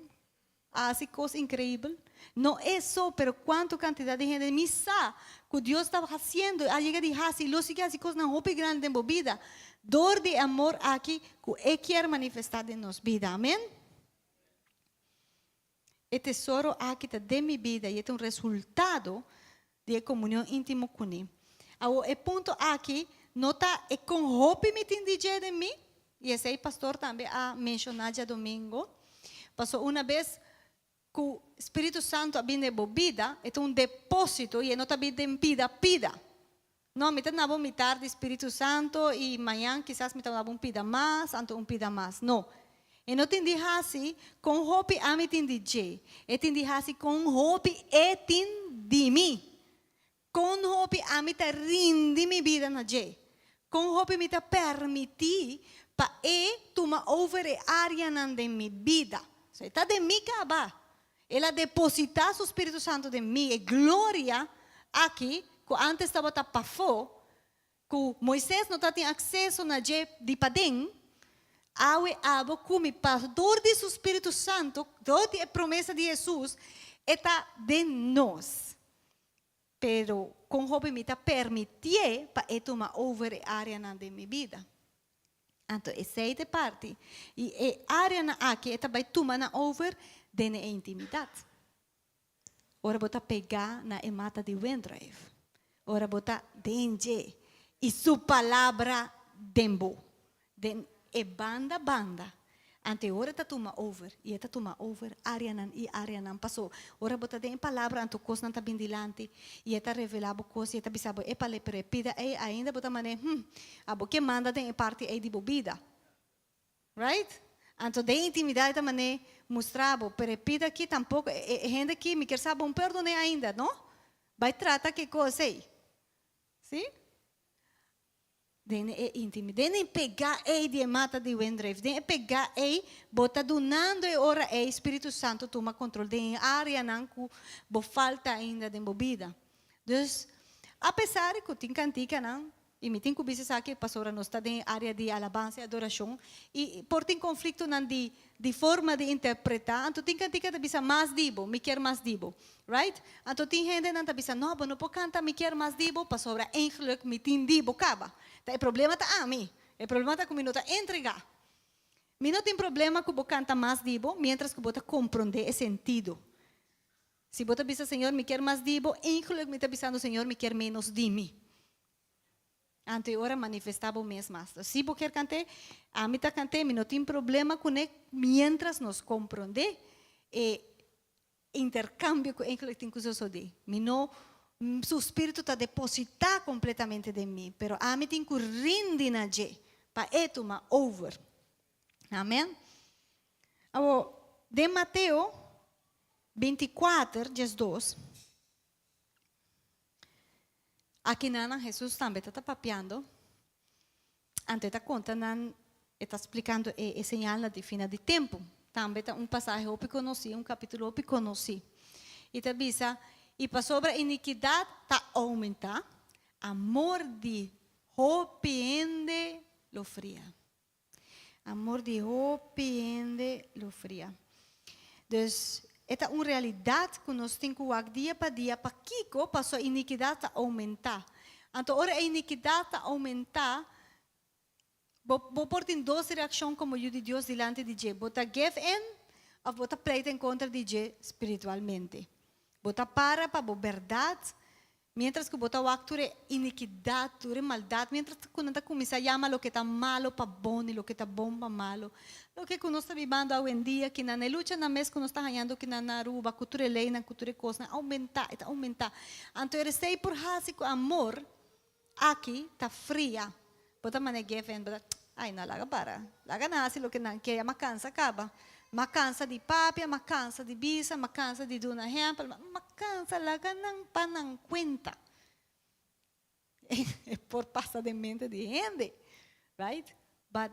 a hasi kos inkreibel. No e so, pero kuantu kantidat di hende. Mi sa ku Dios ta hasiendo, a yega di hasi i lo sigui hasi kosnan hopi grandi den bo bida dor di e amor aki ku e kier manifestá den nos bida. Amen. E tesoro aki ta den mi bida i e ta un resultado di e komunion íntimo kuné. Awor, e punto aki no ta e kon hopi mi tin di dje den mi, i esei pastor tambe a menshoná djadomingo, pasobra una bes ku Spiritu Santu a bin den bo bida, e ta un depósito i e no ta bin den pida pida. No, mi ta na bo mitar di Spiritu Santo i mañan kisas mi ta na bo un pida mas, anto un pida mas. No. E no tin di hasi kon hopi ami tin di dje. E tin di hasi kon hopi e tin di mi. Kon hopi ami ta rindi mi bida na dje. Kon hopi mi ta permití pa e tuma over e áreanan den mi bida. So e ta den mi kaba. El a depositá su spiritu santu den mi, e gloria aki ku ántes tabata pafó, ku Moises no tabatin akseso na dje di paden, awe abo ku mi pa dor di su spiritu santu, dor di e promesa di Hesus, e ta den nos. Pero kon hopi mi ta permitié pa e tuma over e áreanan den mi bida? Anto esei ta e parti. I e áreanan aki e ta bai tuma nan over den e intimidat. Ora bo ta pegá na e mata di wendruif, ora bo ta den dje i su palabra den bo, den e banda banda, Anto e ora ta tuma over, i e ta tuma over áreanan i áreanan. Paso, ora bo ta den e Palabra, anto kosnan ta bin dilanti, i e ta revelá bo kos, i e ta bisa bo, Epale, pero e pida ei ainda bo ta manera, Hm, abo ke manda den e parti ei di bo bida. Right? Anto den intimidat e ta manera mustra bo, pero e pida aki tampoko, e hende aki mi kier sa bo un perdon'é ainda, no? Bai trata ku e kos ei. Sí? Den e intimi, den e pegá ei di e mata di wendreif, den e pegá ei, bo ta dunando e ora ei Spiritu Santu tuma kontrol den e áreanan ku bo falta ainda den bo bida. Dus, apesar ku tin kantikanan, i mi tin ku bisa esaki pasobra nos ta den e área di alabansa i adorashon, i por tin konfliktonan di di forma di interpretá, anto tin kantika ta bisa mas di bo, mi kier mas di bo. Right? Anto tin hendenan ta bisa, no, bo no por kanta mi kier mas di bo pasobra eigenlijk mi tin di bo kaba. Ta e problema ta ami. E problema ta ku mi no ta entregá. Mi no tin problema ku bo kanta mas di bo mientras ku bo ta komprondé e sentido. Si bo ta bisa, Señor, mi kier mas di bo, eigenlijk mi ta bisando, Señor, mi kier ménos di mi. Anto e ora manifestá bo mes mas. Si bo kier kant'é, ami ta kant'é, mi no tin problema kuné mientras nos komprondé e intercambio cu eigenlijk tin cu sosode. Mi no, su spiritu ta deposita completamente den mi, pero ami tin cu rindi na dje pa e tuma over. Amen. Awor, den Mateo 24, 12, aki nan Jesus tambe ta papiando, anto e ta konta nan, e ta splikando e señalnan di final di tempu. Tambe ta un pasahe hopi konosí, un kapítulo hopi konosí. I ta bisa, I pasobra inikidat ta oumentá, amor di hopi hende lo fria. Amor di hopi hende lo fria. Dus, e ta un realidat ku nos tin ku wak dia pa dia. Pakiko? Pasobra inikidat ta oumentá. Anto ora e inikidat ta oumentá, bo bo por tin dos reakshon komo yu di Dios dilanti di dje, bo ta give in òf bo ta pleita en kontra di dje spiritualmente. Bo ta para pa bo bèrdat Miéntras ku bo ta wak tur e inikidat, tur e maldat, miéntras ku nan ta kuminsá yama loke ta malo pa bon i loke ta bon pa malo, loke ku nos ta bibando awendia, kinan e luchanan mes ku nos ta hañando kinan na Aruba, ku tur e leinan, ku tur e kosnan, a oumentá, e ta oumentá. Anto e resei por hasi ku amor aki ta fria. Bo ta manera give in, bo ta, Ai no, laga para, laga nan hasi loke nan ke, ya m'a kansa kaba. M'a kansa di papia, m'a kansa di bisa, m'a kansa di duna ehèmpel, m'a kansa, laga nan pa nan kuenta. E por pasa den mente di hende, right? But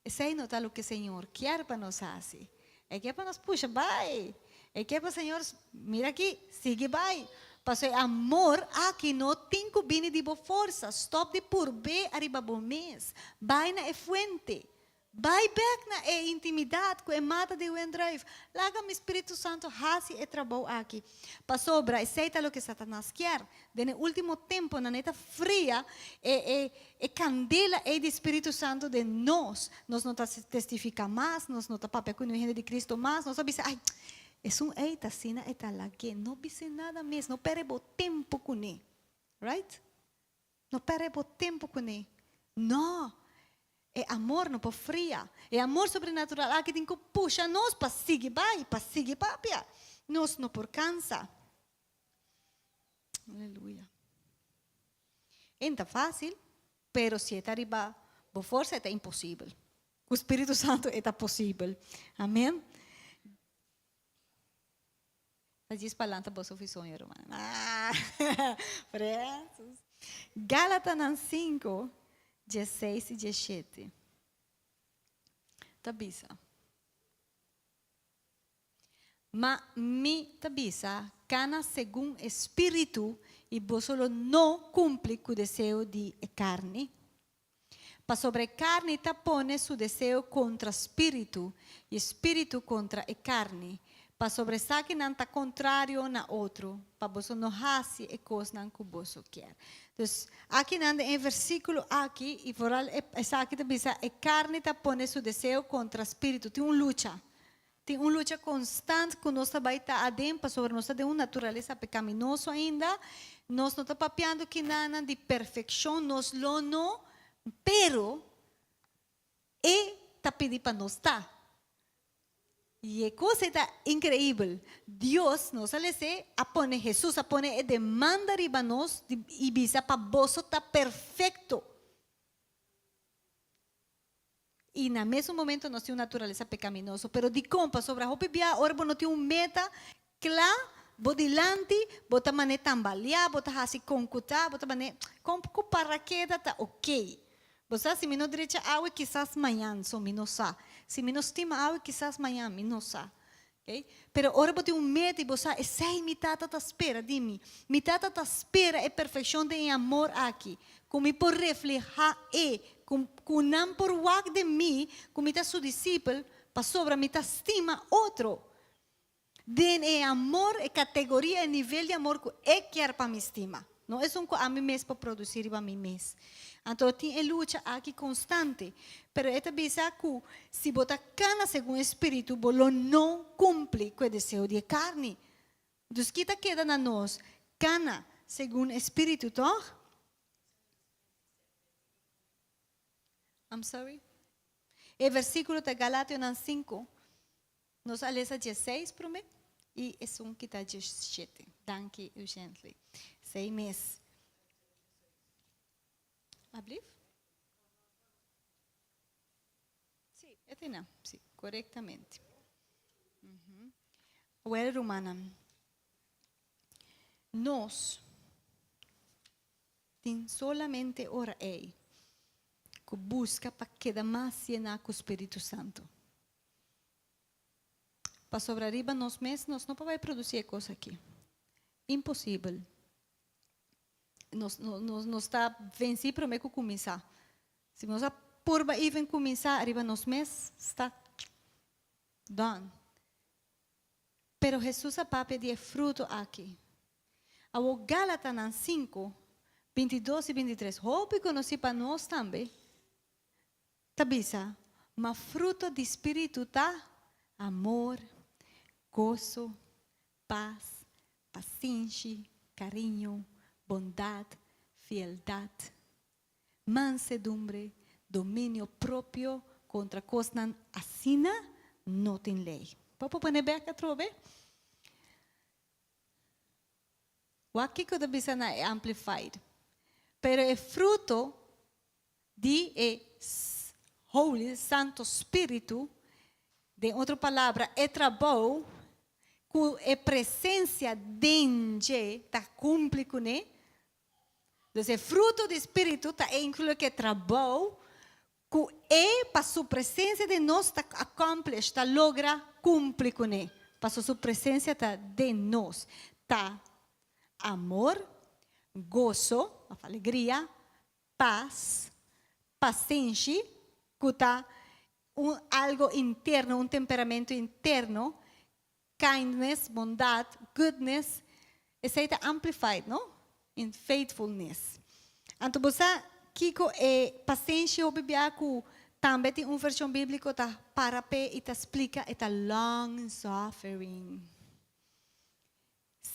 esei no ta loke Señor kier pa nos hasi. E kier pa nos pusha bai. E kier pa Señor, mira aki, sigui bai. Pasobra e amor aki no tin ku bini di bo forsa. Stòp di purb'é ariba bo mes. Bai na e fuente. Bai bèk na e intimidat ku e mata di wendruif. Laga mi Spiritu Santu hasi e trabou aki. Pasobra esei ta loke Satanas kier. Den e último temponan e ta fria e e e kandela ei di Spiritu Santu den nos. Nos no ta testifiká mas, nos no ta papia ku niun hende di Kristu mas. Nos ta bisa, ai, Esun ei ta asina e ta lag'é. No bis'é nada mes, no pèrdè bo tempu kuné. Right? No pèrdè bo tempu kuné. No! E amor no por fria. E amor sobrenatural aki tin ku pusha nos pa sigui bai, pa sigui papia. Nos no por kansa. Aleluya. E no ta fásil, pero si e ta riba bo forsa e ta imposibel. Ku Spiritu Santu e ta posibel. Amen. Ta djis pa lanta boso fi soño, rumannan. Ah, presos. Galatanan 5, 16 i 17 ta bisa. Ma mi ta bisa, kana segun e Spiritu, i boso lo no kumpli ku deseo di e karni. Pasobra e karni ta pone su deseo kontra Spiritu, i e Spiritu kontra e karni, pasobra esakinan ta kontrario na otro, pa boso no hasi e kosnan ku boso kier. Dus, akinan den e versíkulo aki, i foral esaki ta bisa, e karni ta pone su deseo kontra Spiritu. Tin un lucha. Tin un lucha konstant ku nos ta bai ta aden pasobra nos ta den un naturalesa pekaminoso ainda. Nos no ta papiando kinanan di perfekshon, nos lo no, pero E ta pidi pa nos ta. I e kos ei ta inkreibel. Dios, nos a les'é, a pone, Hesus a pone e demanda riba nos di i bisa pa boso ta perfekto. I na mesun momento nos tin un naturalesa pekaminoso. Pero dikon? Pasobra hopi bia ora bo no tin un meta kla bo dilanti, bo ta man'é tambaleá, bo ta hasi kon ku ta, bo ta man'é kon ku parakeda ta okey. Bo sa, si mi no drecha awe kisas mañan, so mi no sa. Si mi no stima awe kisas mañan, mi no sa. Okey? Pero ora bo tin un meta i bo sa, esei mi Tata ta spera di mi. Mi Tata ta spera e perfekshon den e amor aki, ku mi por reflehá e, ku ku nan por wak den mi ku mi ta su disipel pasobra mi ta stima otro. Den e amor, e kategoria, e nivel di amor ku e kier pa mi stima. No esun ku ami mes por produsí riba mi mes. Anto tin e lucha aki konstante. Pero e ta bisa ku si bo ta kana segun e spiritu, bo lo no kumpli ku e deseo di e karni. Dus ki ta keda na nos? Kana segun e spiritu, tòg? I'm sorry? E versíkulo ta Galationan 5. Nos a lesa dieseis promé i esun ki ta diesshete. Danki Eugently. Sei mes. Ablief? Sí, e ta einan. Sí, korektamente. Awel rumannan, nos tin solamente ora ei ku buska pa keda mas yená ku Spiritu Santu. Pasobra riba nos mes nos no por bai produci e cos aki. Imposibel. Nos, nos, nos ta venci prome cu cuminsa. Si nos a purba even cuminsa riba nos mes, sta done. Pero Jesus a papia di e fruto aki. Awor Galatanan 5, 22 y 23, hopi conoci pa nos tambe, Ta bisa, Ma fruto di spiritu ta, amor, goso, pas, pasinshi, kariño, bondat, fieldat, mansedumbre, dominio propio, kontra kosnan asina no tin lei. Bo por pone bek atrobe? Wak kiko ta bisa na e Amplified. Pero e fruto di e Holy, Santo Spiritu, den otro palabra, e trabou ku e presensia den dje ta kumpli kuné. Dus e fruto di Spiritu ta inkluí ku e trabou ku e pa su presensia den nos ta accomplish, ta logra kumpli kuné, pasobra su presensia ta den nos. Ta amor, goso, òf alegria, pas, pasenshi, ku ta un algo interno, un temperamento interno, kindness, bondat, goodness, esei ta amplified, no? In faithfulness. Anto bo sa kiko e pasenshi hopi bia ku tambe tin un vershon bíbliko ta para p'e i ta splika e ta long suffering.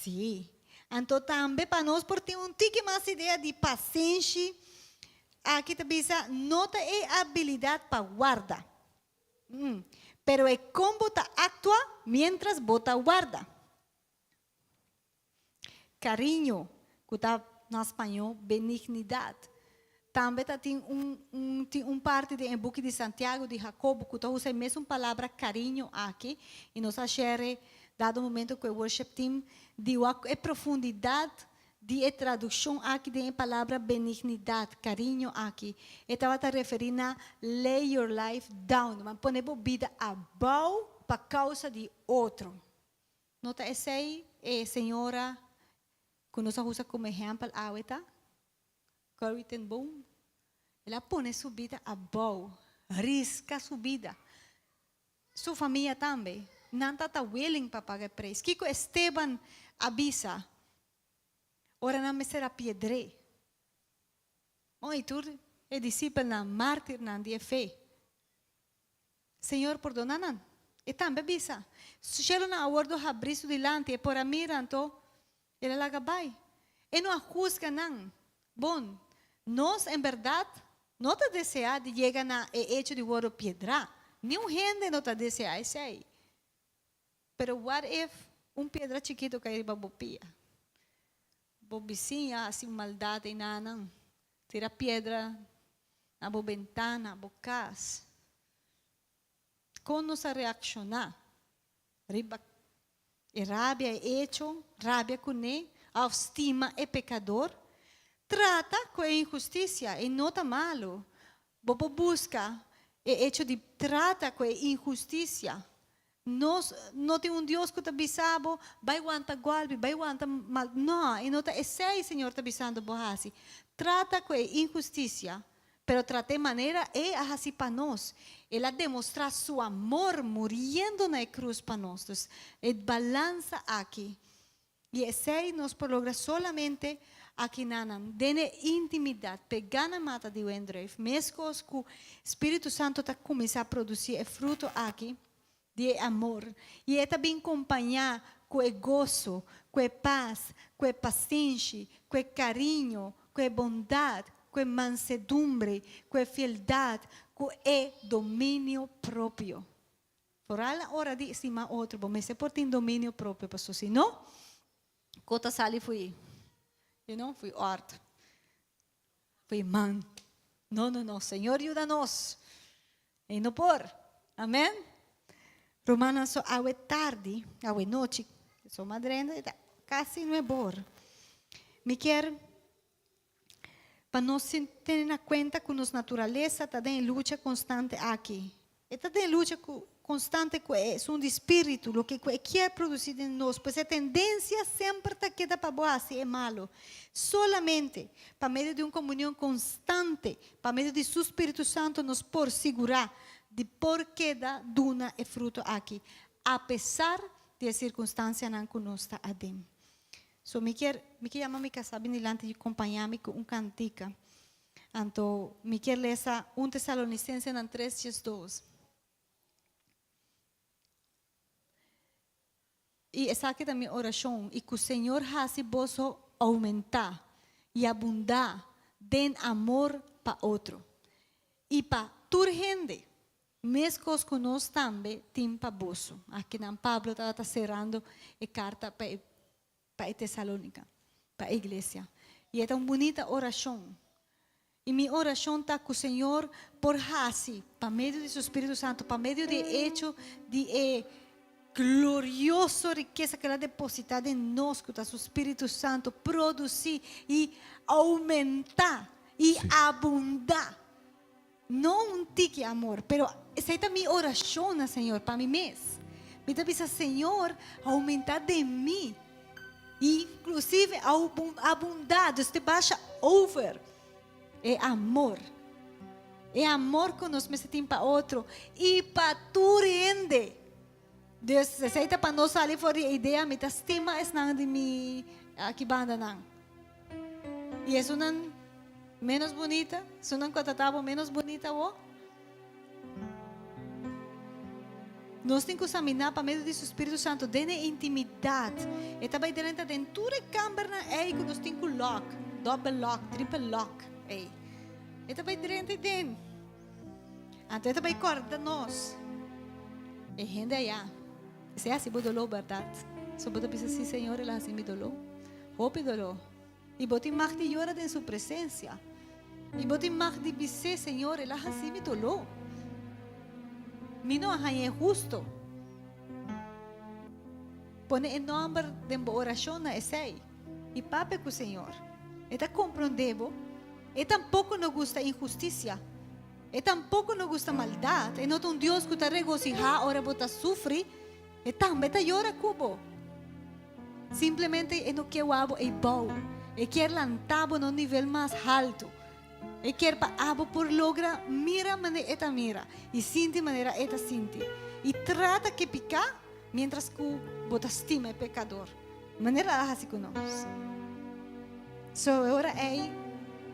Sí. Anto tambe pa nos por tin un tiki mas idea di pasenshi, aki ta bisa no ta e abilidat pa warda. Pero e kon bo ta aktua miéntras bo ta warda. Kariño, ku ta na spañó benignidad, tambe ta tin un un tin un parti den e buki di Santiago di Jacobo ku ta usa e mesun palabra kariño aki, i nos a share dado momento ku e worship team di wak e profundidat di e tradukshon aki den e palabra benignidad, kariño aki. E tabata referí na lay your life down, man pone bo bida abou pa kousa di otro. No ta esei e señora ku nos a usa komo ehèmpel awe ta? Corrie ten Boom. El a pone su bida abou, riska su bida. Su famia tambe. Nan ta ta willing pa paga e preis. Kiko Esteban a bisa ora nan mester a piedr'é? Bon, i tur e disipelnan, mártirnan di e fe. Señor pordona nan. E tambe a bisa, Su shelunan a wordo habrí su dilanti, e por a mira, anto el a laga bai. E no a husga nan. Bon, nos en bèrdat no ta deseá di yega na e echo di wordo piedrá. Niun hende no ta deseá esei. Pero what if un piedra chikitu kai riba bo pia? Bo bisiña a hasi un maldat einanan, tira piedra na bo bentana, bo kas. Kon nos a reakshoná riba e rabia, e echo, rabia kuné òf stima e pekador? Trata ku e inhustisia, e no ta malu. Bo por buska e echo di trata ku e inhustisia. Nos no tin un Dios ku ta bisa bo, bai wanta gòlpi, bai wanta mal. No, e no ta esei Señor ta bisando bo hasi. Trata ku e inhustisia, pero trat'é manera E a hasi pa nos. El a demostrá Su amor muriendo na e krus pa nos. Dus, e balansa aki. I esei nos por logra solamente akinanan, den e intimidat, pegá na mata di wendruif, meskos ku Spiritu Santu ta kuminsá produsí e fruto aki di e amor, i e ta bin kompañá ku e goso, ku e pas, ku e pasenshi, ku e kariño, ku e bondat, ku e mansedumbre, ku e fieldat, ku e dominio propio. Foral na ora di stima otro, bo mester por tin dominio propio, pasobra si no, ko ta sali fo'i, you know, fo'i ort, fo'i man. No, no, no, Señor yuda nos. E no por. Amen. Rumannan, so awe tardi, awe nochi, so madrenda, e ta casi nuebor. Mi kier Pa nos sin tene na kuenta ku nos naturalesa ta den e lucha konstante aki. E ta den e lucha ku konstante ku e esun di spiritu, loke ku e kier produsí den nos. Pues e tendensia semper ta keda pa bo hasi e malu. Solamente pa medio di un komunion konstante pa medio di su Spiritu Santu nos por sigurá di por keda duna e fruto aki, apesar di e sirkunstansianan ku nos ta aden. So mi kier mi kier yama mi kasá bin dilanti i kompañá mi ku un kantika. Anto mi kier lesa un Tesalonisensenan tres diesdos. I esaki ta mi orashon, i ku Señor hasi boso oumentá i abundá den amor pa otro i pa tur hende. Meskos ku nos tambe tin pa boso. Akinan Pablo tabata serando e karta pa e pa e Tesalónika, pa e iglesia. I e ta un bunita orashon. I mi orashon ta ku Señor por hasi, pa medio di Su Spiritu Santu, pa medio di e echo di e glorioso rikesa ku El a depositá den nos, ku ta Su Spiritu Santu, produsí i oumentá i abundá. No un tiki amor, pero esei ta mi orashon na Señor pa mi mes. Mi ta bisa, Señor, aumenta den mi, i inklusive abundá, dus te basha over e amor. E amor ku nos mester tin pa otro i pa tur hende. Dus esei ta pa nos sali for di e idea, mi ta stima esnan di mi aki bandanan. I esunnan menos bunita, esunnan ku a trata bo menos bunita awor. Nos tin ku saminá pa medio di su Spiritu Santu den e intimidat. E ta bai drenta den tur e kambernan ei ku nos tin ku lòk, dòbel lòk, tripel lòk ei. E ta bai drenta den. Anto e ta bai kòrda nos e hende ayá. Esei hasi bo doló, bèrdat? So bo ta bisa, Sí, Señor, el a hasi mi doló. Hopi doló. I bo tin mag di yora den su presensia. I bo tin mag di bis'é, Señor, el a hasi mi doló. Mi no a hañ'é husto. Pone e nòmber den bo orashon na esei i papia ku Señor. E ta komprondé bo. E tampoko no gusta inhustisia. E tampoko no gusta maldat. E no ta un Dios ku ta regosihá ora bo ta sufri. E tambe ta yora ku bo. Simplemente e no ke wak bo ei bou. E kier lanta bo na un nivel mas haltu. E kier pa abo por logra mira manera e ta mira i sinti manera e ta sinti. I trata ke piká miéntras ku bo ta stima e pekador, manera el a hasi ku nos. So e ora ei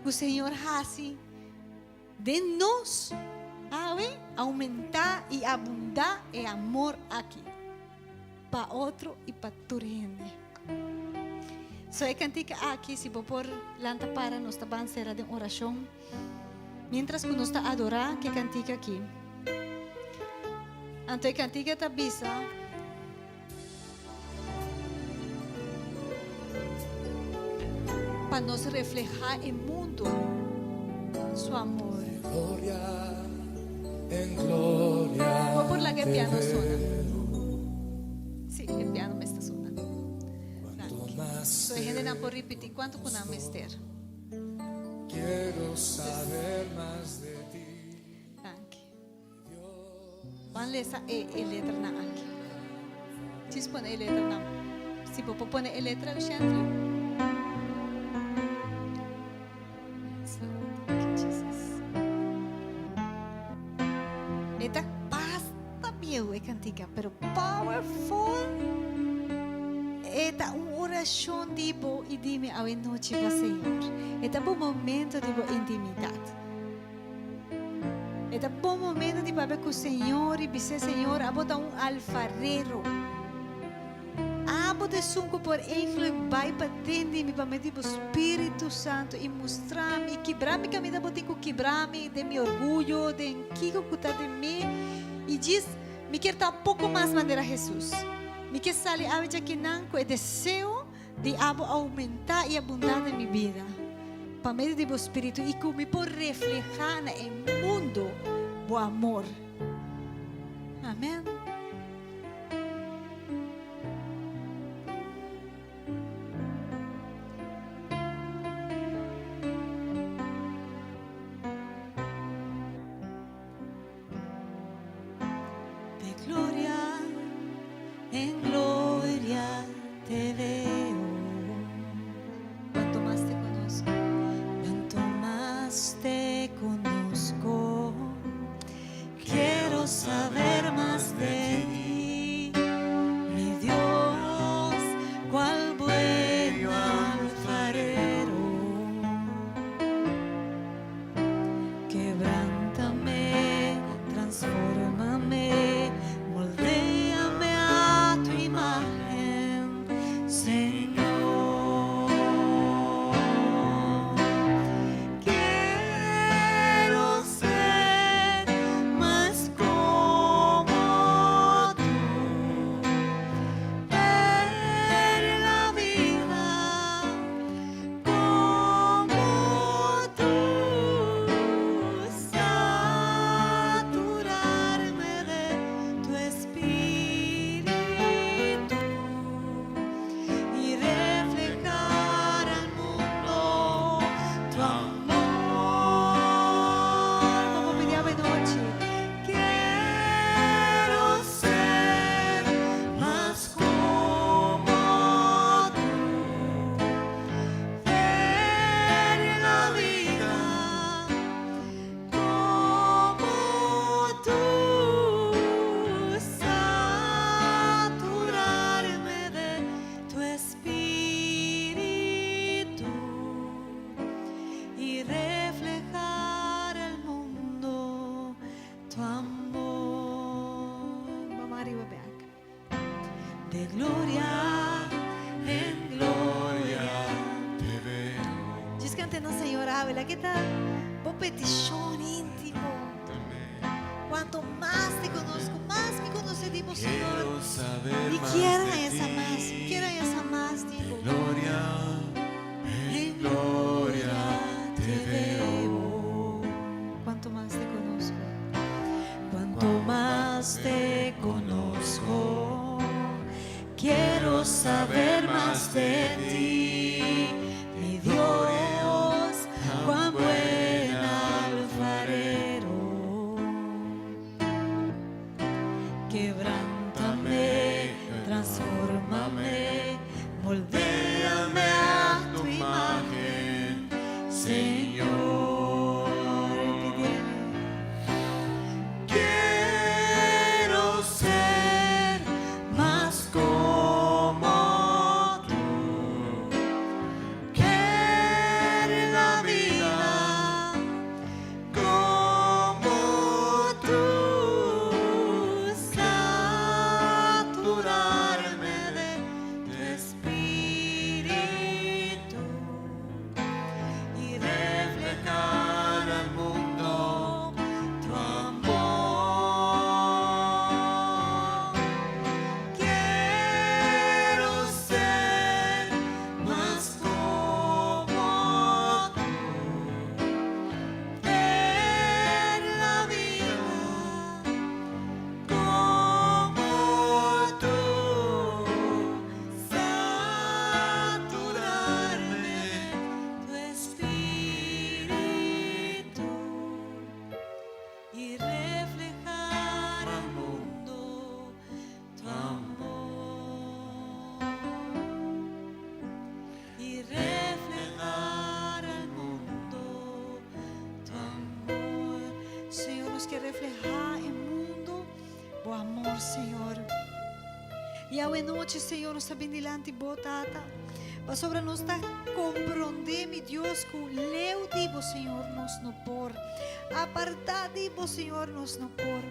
ku Señor hasi Den nos awe aumentá i abundá e amor aki pa otro i pa tur hende. So e kantika aki, si bo por lanta para, nos ta ban sera den orashon. Mientras ku nos ta adorá ku e kantika aki. Anto e kantika ta bisa. Pa nos reflehá e mundu su amor. Bo por laga e piano sona? Sí, e piano mester sona. Danki. So e hendenan por ripití kuantu ku nan mester. Danki. Ban lesa e e letranan aki. Djis pone e letranan. Si bo por pone e letra, Shanty. Yes, Lord. Thank you, Jesus. E ta basta bieu e kantika, pero powerful. E ta un orashon di bo i di mi awe nochi pa Señor. E ta bo momento di bo intimidat. E ta bon momento di papia ku Señor i bis'é, Señor, abo ta un alfarero. Abo ta esun ku por eigenlijk bai paden di mi pa medio di bo Spiritu Santu i mustra mi i kibra mi kaminda bo tin ku kibra mi den mi orguyo, den kiko ku ta den mi. I djis mi kier ta un poko mas manera Hesus. Mi ke sali awe djakinan ku e deseo Di abo oumentá i abundá den mi bida pa medio di bo Spiritu i ku mi por reflehá na e mundu bo amor. Amèn. De gloria en gloria te veo. Cuanto mas te conozco, cuanto mas te conozco, quiero saber mas de ti, mi Dios, cual buen alfarero. Quebrántame, transfórmame, moldéame a tu imagen, Señor. Quiero ser más como tú en la vida. Como tu, saturarme de tu espíritu y Laga ta bo petishon íntimo. Kuantu mas te konozko, mas mi konosé di bo, Señor. Mi kier haña sa mas, mi kier haña sa mas di bo. En gloria te veo. Cuanto mas te conozco. Cuanto mas te conozco, quiero saber más de ti, mi Dios, cuán buen alfarero. Quebrántame, transfórmame, moldéame a tu imagen, Señor. Pidiendo. Quiero ser más como tú. Ver la vida como tú. Saturarme de tu espíritu y reflejar al mundo tu amor. Quiero ser más como tú. Ver la vida como tú. Saturarme de tu espíritu y reflejar al mundo tu amor y reflejar al mundo tu amor. Señor, nos kier reflehá e mundu bo amor, Señor. I awe nochi, Señor, nos ta bin dilanti bo, Tata. Pasobra nos ta komprondé, mi Dios, ku leu di bo, Señor, nos no por. Apartá di bo, Señor, nos no por.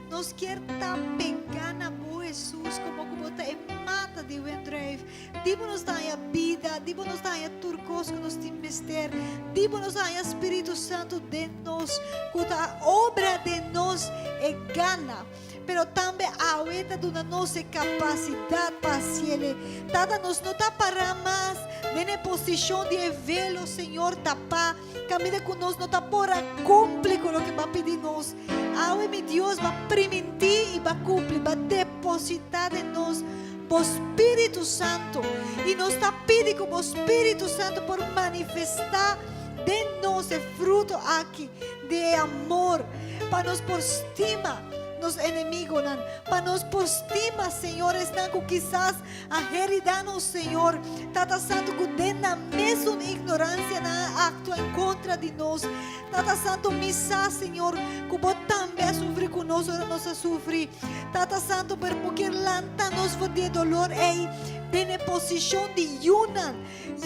Nos kier ta pegá na bo, Hesus, komo ku bo ta e mata di wendruif. Di bo nos ta haña bida, di bo nos ta haña tur kos ku nos tin mester. Di bo nos ta haña Spiritu Santu den nos, ku ta obra den nos e gana. Pero tambe awe ta duna nos e kapasidat pa hasiele. Tata, nos no ta pará mas den e posishon di e velo, Señor, tapá, kaminda ku nos no ta por a kumpli ku loke Bo a pidi nos. Awe, mi Dios, Bo a primintí i Bo a kumpli, Bo a depositá den nos Bo Spiritu Santu. I nos ta pidi ku Bo Spiritu Santu por manifestá den nos e fruto aki di e amor, pa nos por stima nos enemigonan, pa nos por stima, Señor, esnan ku kisas a heridá nos, Señor. Tata Santu, ku den nan mesun ignoransia nan a aktua en kontra di nos. Tata Santu, mi sa, Señor, ku Bo tambe a sufri ku nos ora nos a sufri. Tata Santu, pero Bo kier lanta nos for di e dolor ei den e posishon di yunan,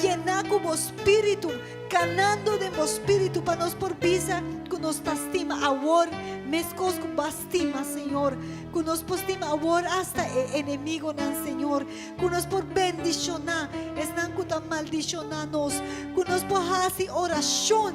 yená ku Bo Spiritu, kanando den Bo Spiritu, pa nos por bisa ku nos ta stima awor meskos ku Bo a stima, Señor. Ku nos por stima awor asta e enemigonan, Señor. Ku nos por bendishoná esnan ku ta maldishoná nos. Ku nos por hasi orashon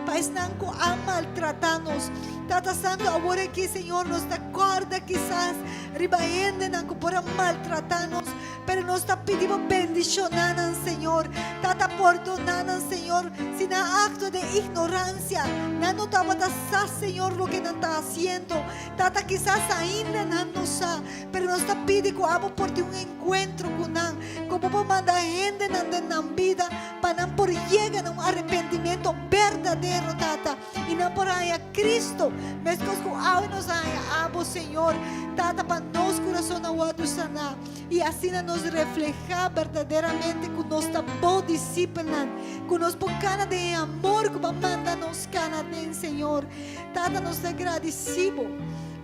pa esnan ku a maltratá nos. Tata Santu, awor aki, Señor, nos ta kòrda kisas riba hendenan ku por a maltratá nos, pero nos ta pidi Bo bendishoná nan, Señor. Tata, pordoná nan, Señor, si nan a aktua den ignoransia. Nan no tabata sa, Señor, loke nan ta hasiendo. Tata, kisas ainda nan no sa, pero nos ta pidi ku abo por tin un enkuentro ku nan, ku bo por manda hendenan den nan bida pa nan por yega na un arepentimentu berdadero, Tata, i nan por haña Cristo, meskos ku awe nos a haña abo, Señor, Tata, pa nos kurasonnan wòrdu saná i asina nos reflehá berdaderamente ku nos ta bo disipelnan, ku nos por kana den e amor ku bo a manda nos kana den, Señor. Tata, nos ta gradisí bo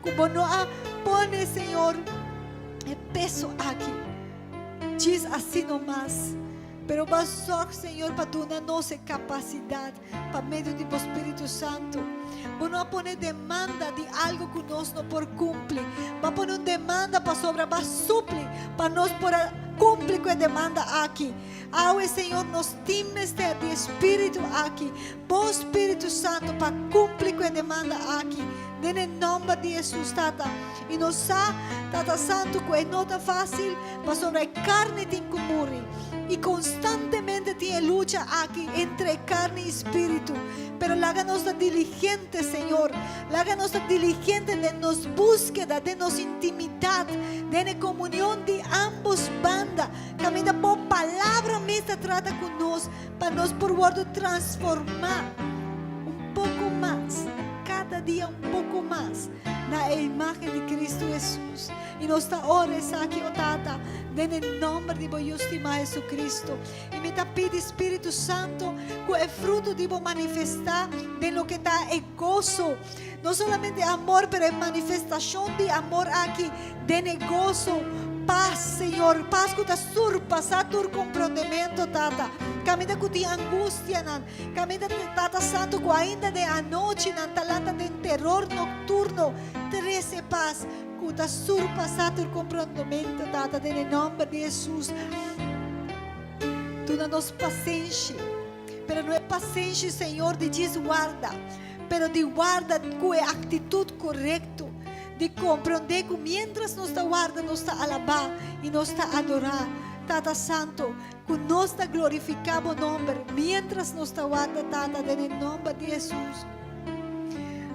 ku bo no a pone, Señor, e peso aki djis asina mas, pero bo a sòrg, Señor, pa duna nos e kapasidat pa medio di bo Spiritu Santu. Bo no a pone demanda di algu ku nos no por kumpli. Bo a pone un demanda pasobra bo a supli pa nos por a. kumpli ku e demanda aki. Awe, Señor, nos tin mester di e Spiritu aki, Bo Spiritu Santu, pa kumpli ku e demanda aki, den e nòmber di Hesus, Tata. I nos sa, Tata Santu, ku e no ta fásil, pasobra e karni tin ku muri. I konstantemente tin e lucha aki entre e karni i spiritu. Pero laga nos ta diligente, Señor. Laga nos ta diligente den nos búskeda, den nos intimidat, den e komunion di ámbos banda, kaminda Bo Palabra mes ta trata ku nos, pa nos por wòrdu transformá un poko mas, kada dia un poko mas, na e imágen di Kristu Hesus. I nos ta ora esaki, o Tata, den e nòmber di Bo Yu stimá Hesu-Kristu. I mi ta pidi, Spiritu Santu, ku e fruto di Bo manifestá den loke ta e goso, no solamente amor, pero e manifestashon di amor aki den e goso, pas, Señor, pas ku ta surpasá tur komprondementu, Tata. Kaminda ku tin angustianan, kaminda, Tata Santu, ku ainda den anochinan ta lanta den teror nokturno, trese pas ku ta surpasá tur komprondementu, Tata, den e nòmber di Hesus. Duna nos pasenshi, pero no e pasenshi, Señor, di djis warda, pero di warda ku e aktitut korekto, di komprondé ku miéntras nos ta warda nos ta alabá i nos ta adorá, Tata Santu, ku nos ta glorifiká Bo nòmber miéntras nos ta warda, Tata, den e nòmber di Hesus.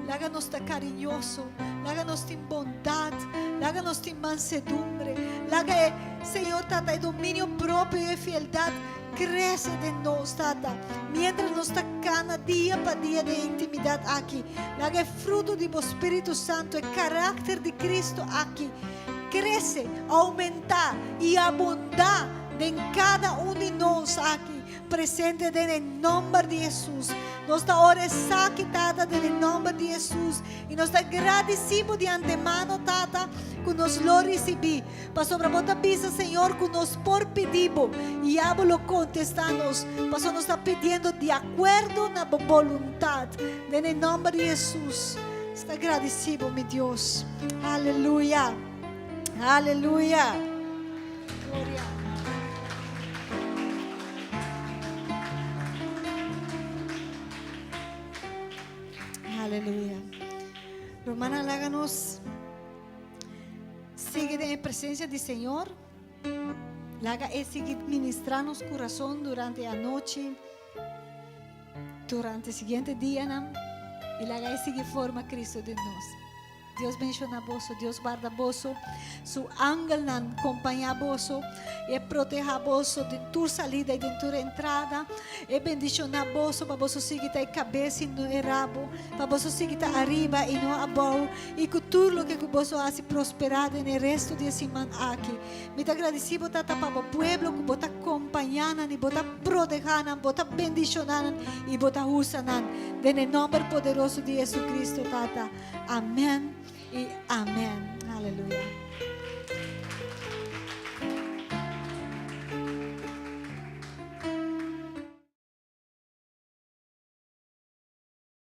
Laga nos ta kariñoso, laga nos tin bondat, laga nos tin mansedumbre, laga e, Señor Tata, e dominio propio i e fieldat krese den nos, Tata, miéntras nos ta kana dia pa dia den e intimidat aki. Laga e fruto di Bo Spiritu Santu, e karakter di Cristo aki, krese, oumentá i abundá den kada un di nos aki presente den e nòmber di Hesus. Nos ta ora esaki, Tata, den e nòmber di Hesus. I nos ta gradisí Bo di antemano, Tata, ku nos lo risibí. Pasobra Bo ta bisa, Señor, ku nos por pidi Bo, i ya Bo lo kontestá nos, pasobra nos ta pidiendo di akuerdo na Bo boluntat. Den e nòmber di Hesus, nos ta gradisí Bo, mi Dios. Aleluya! Aleluya! Gloria! Aleluya! Rumannan, laga nos sigui den e presencia di Señor. Laga e sigui ministra nos curason durante e anochi, durante e siguiente dianan, y laga e sigui forma Cristo den nos. Dios bendiciona boso, Dios guarda boso, su angelnan compaña boso, e proteha boso den tur salida y den tur entrada, e bendiciona boso pa boso sigui ta e cabes y no e rabo, pa boso sigui ta ariba y no abou, y cu tur loke cu boso haci prospera den e resto di e siman aki. Mi ta gradici bo Tata pa bo pueblo cu bo ta compaña nan y bo ta proteha nan, bo ta bendiciona nan y bo ta usa nan, den e nomber poderoso di Jesucristo Tata. Amen y amen.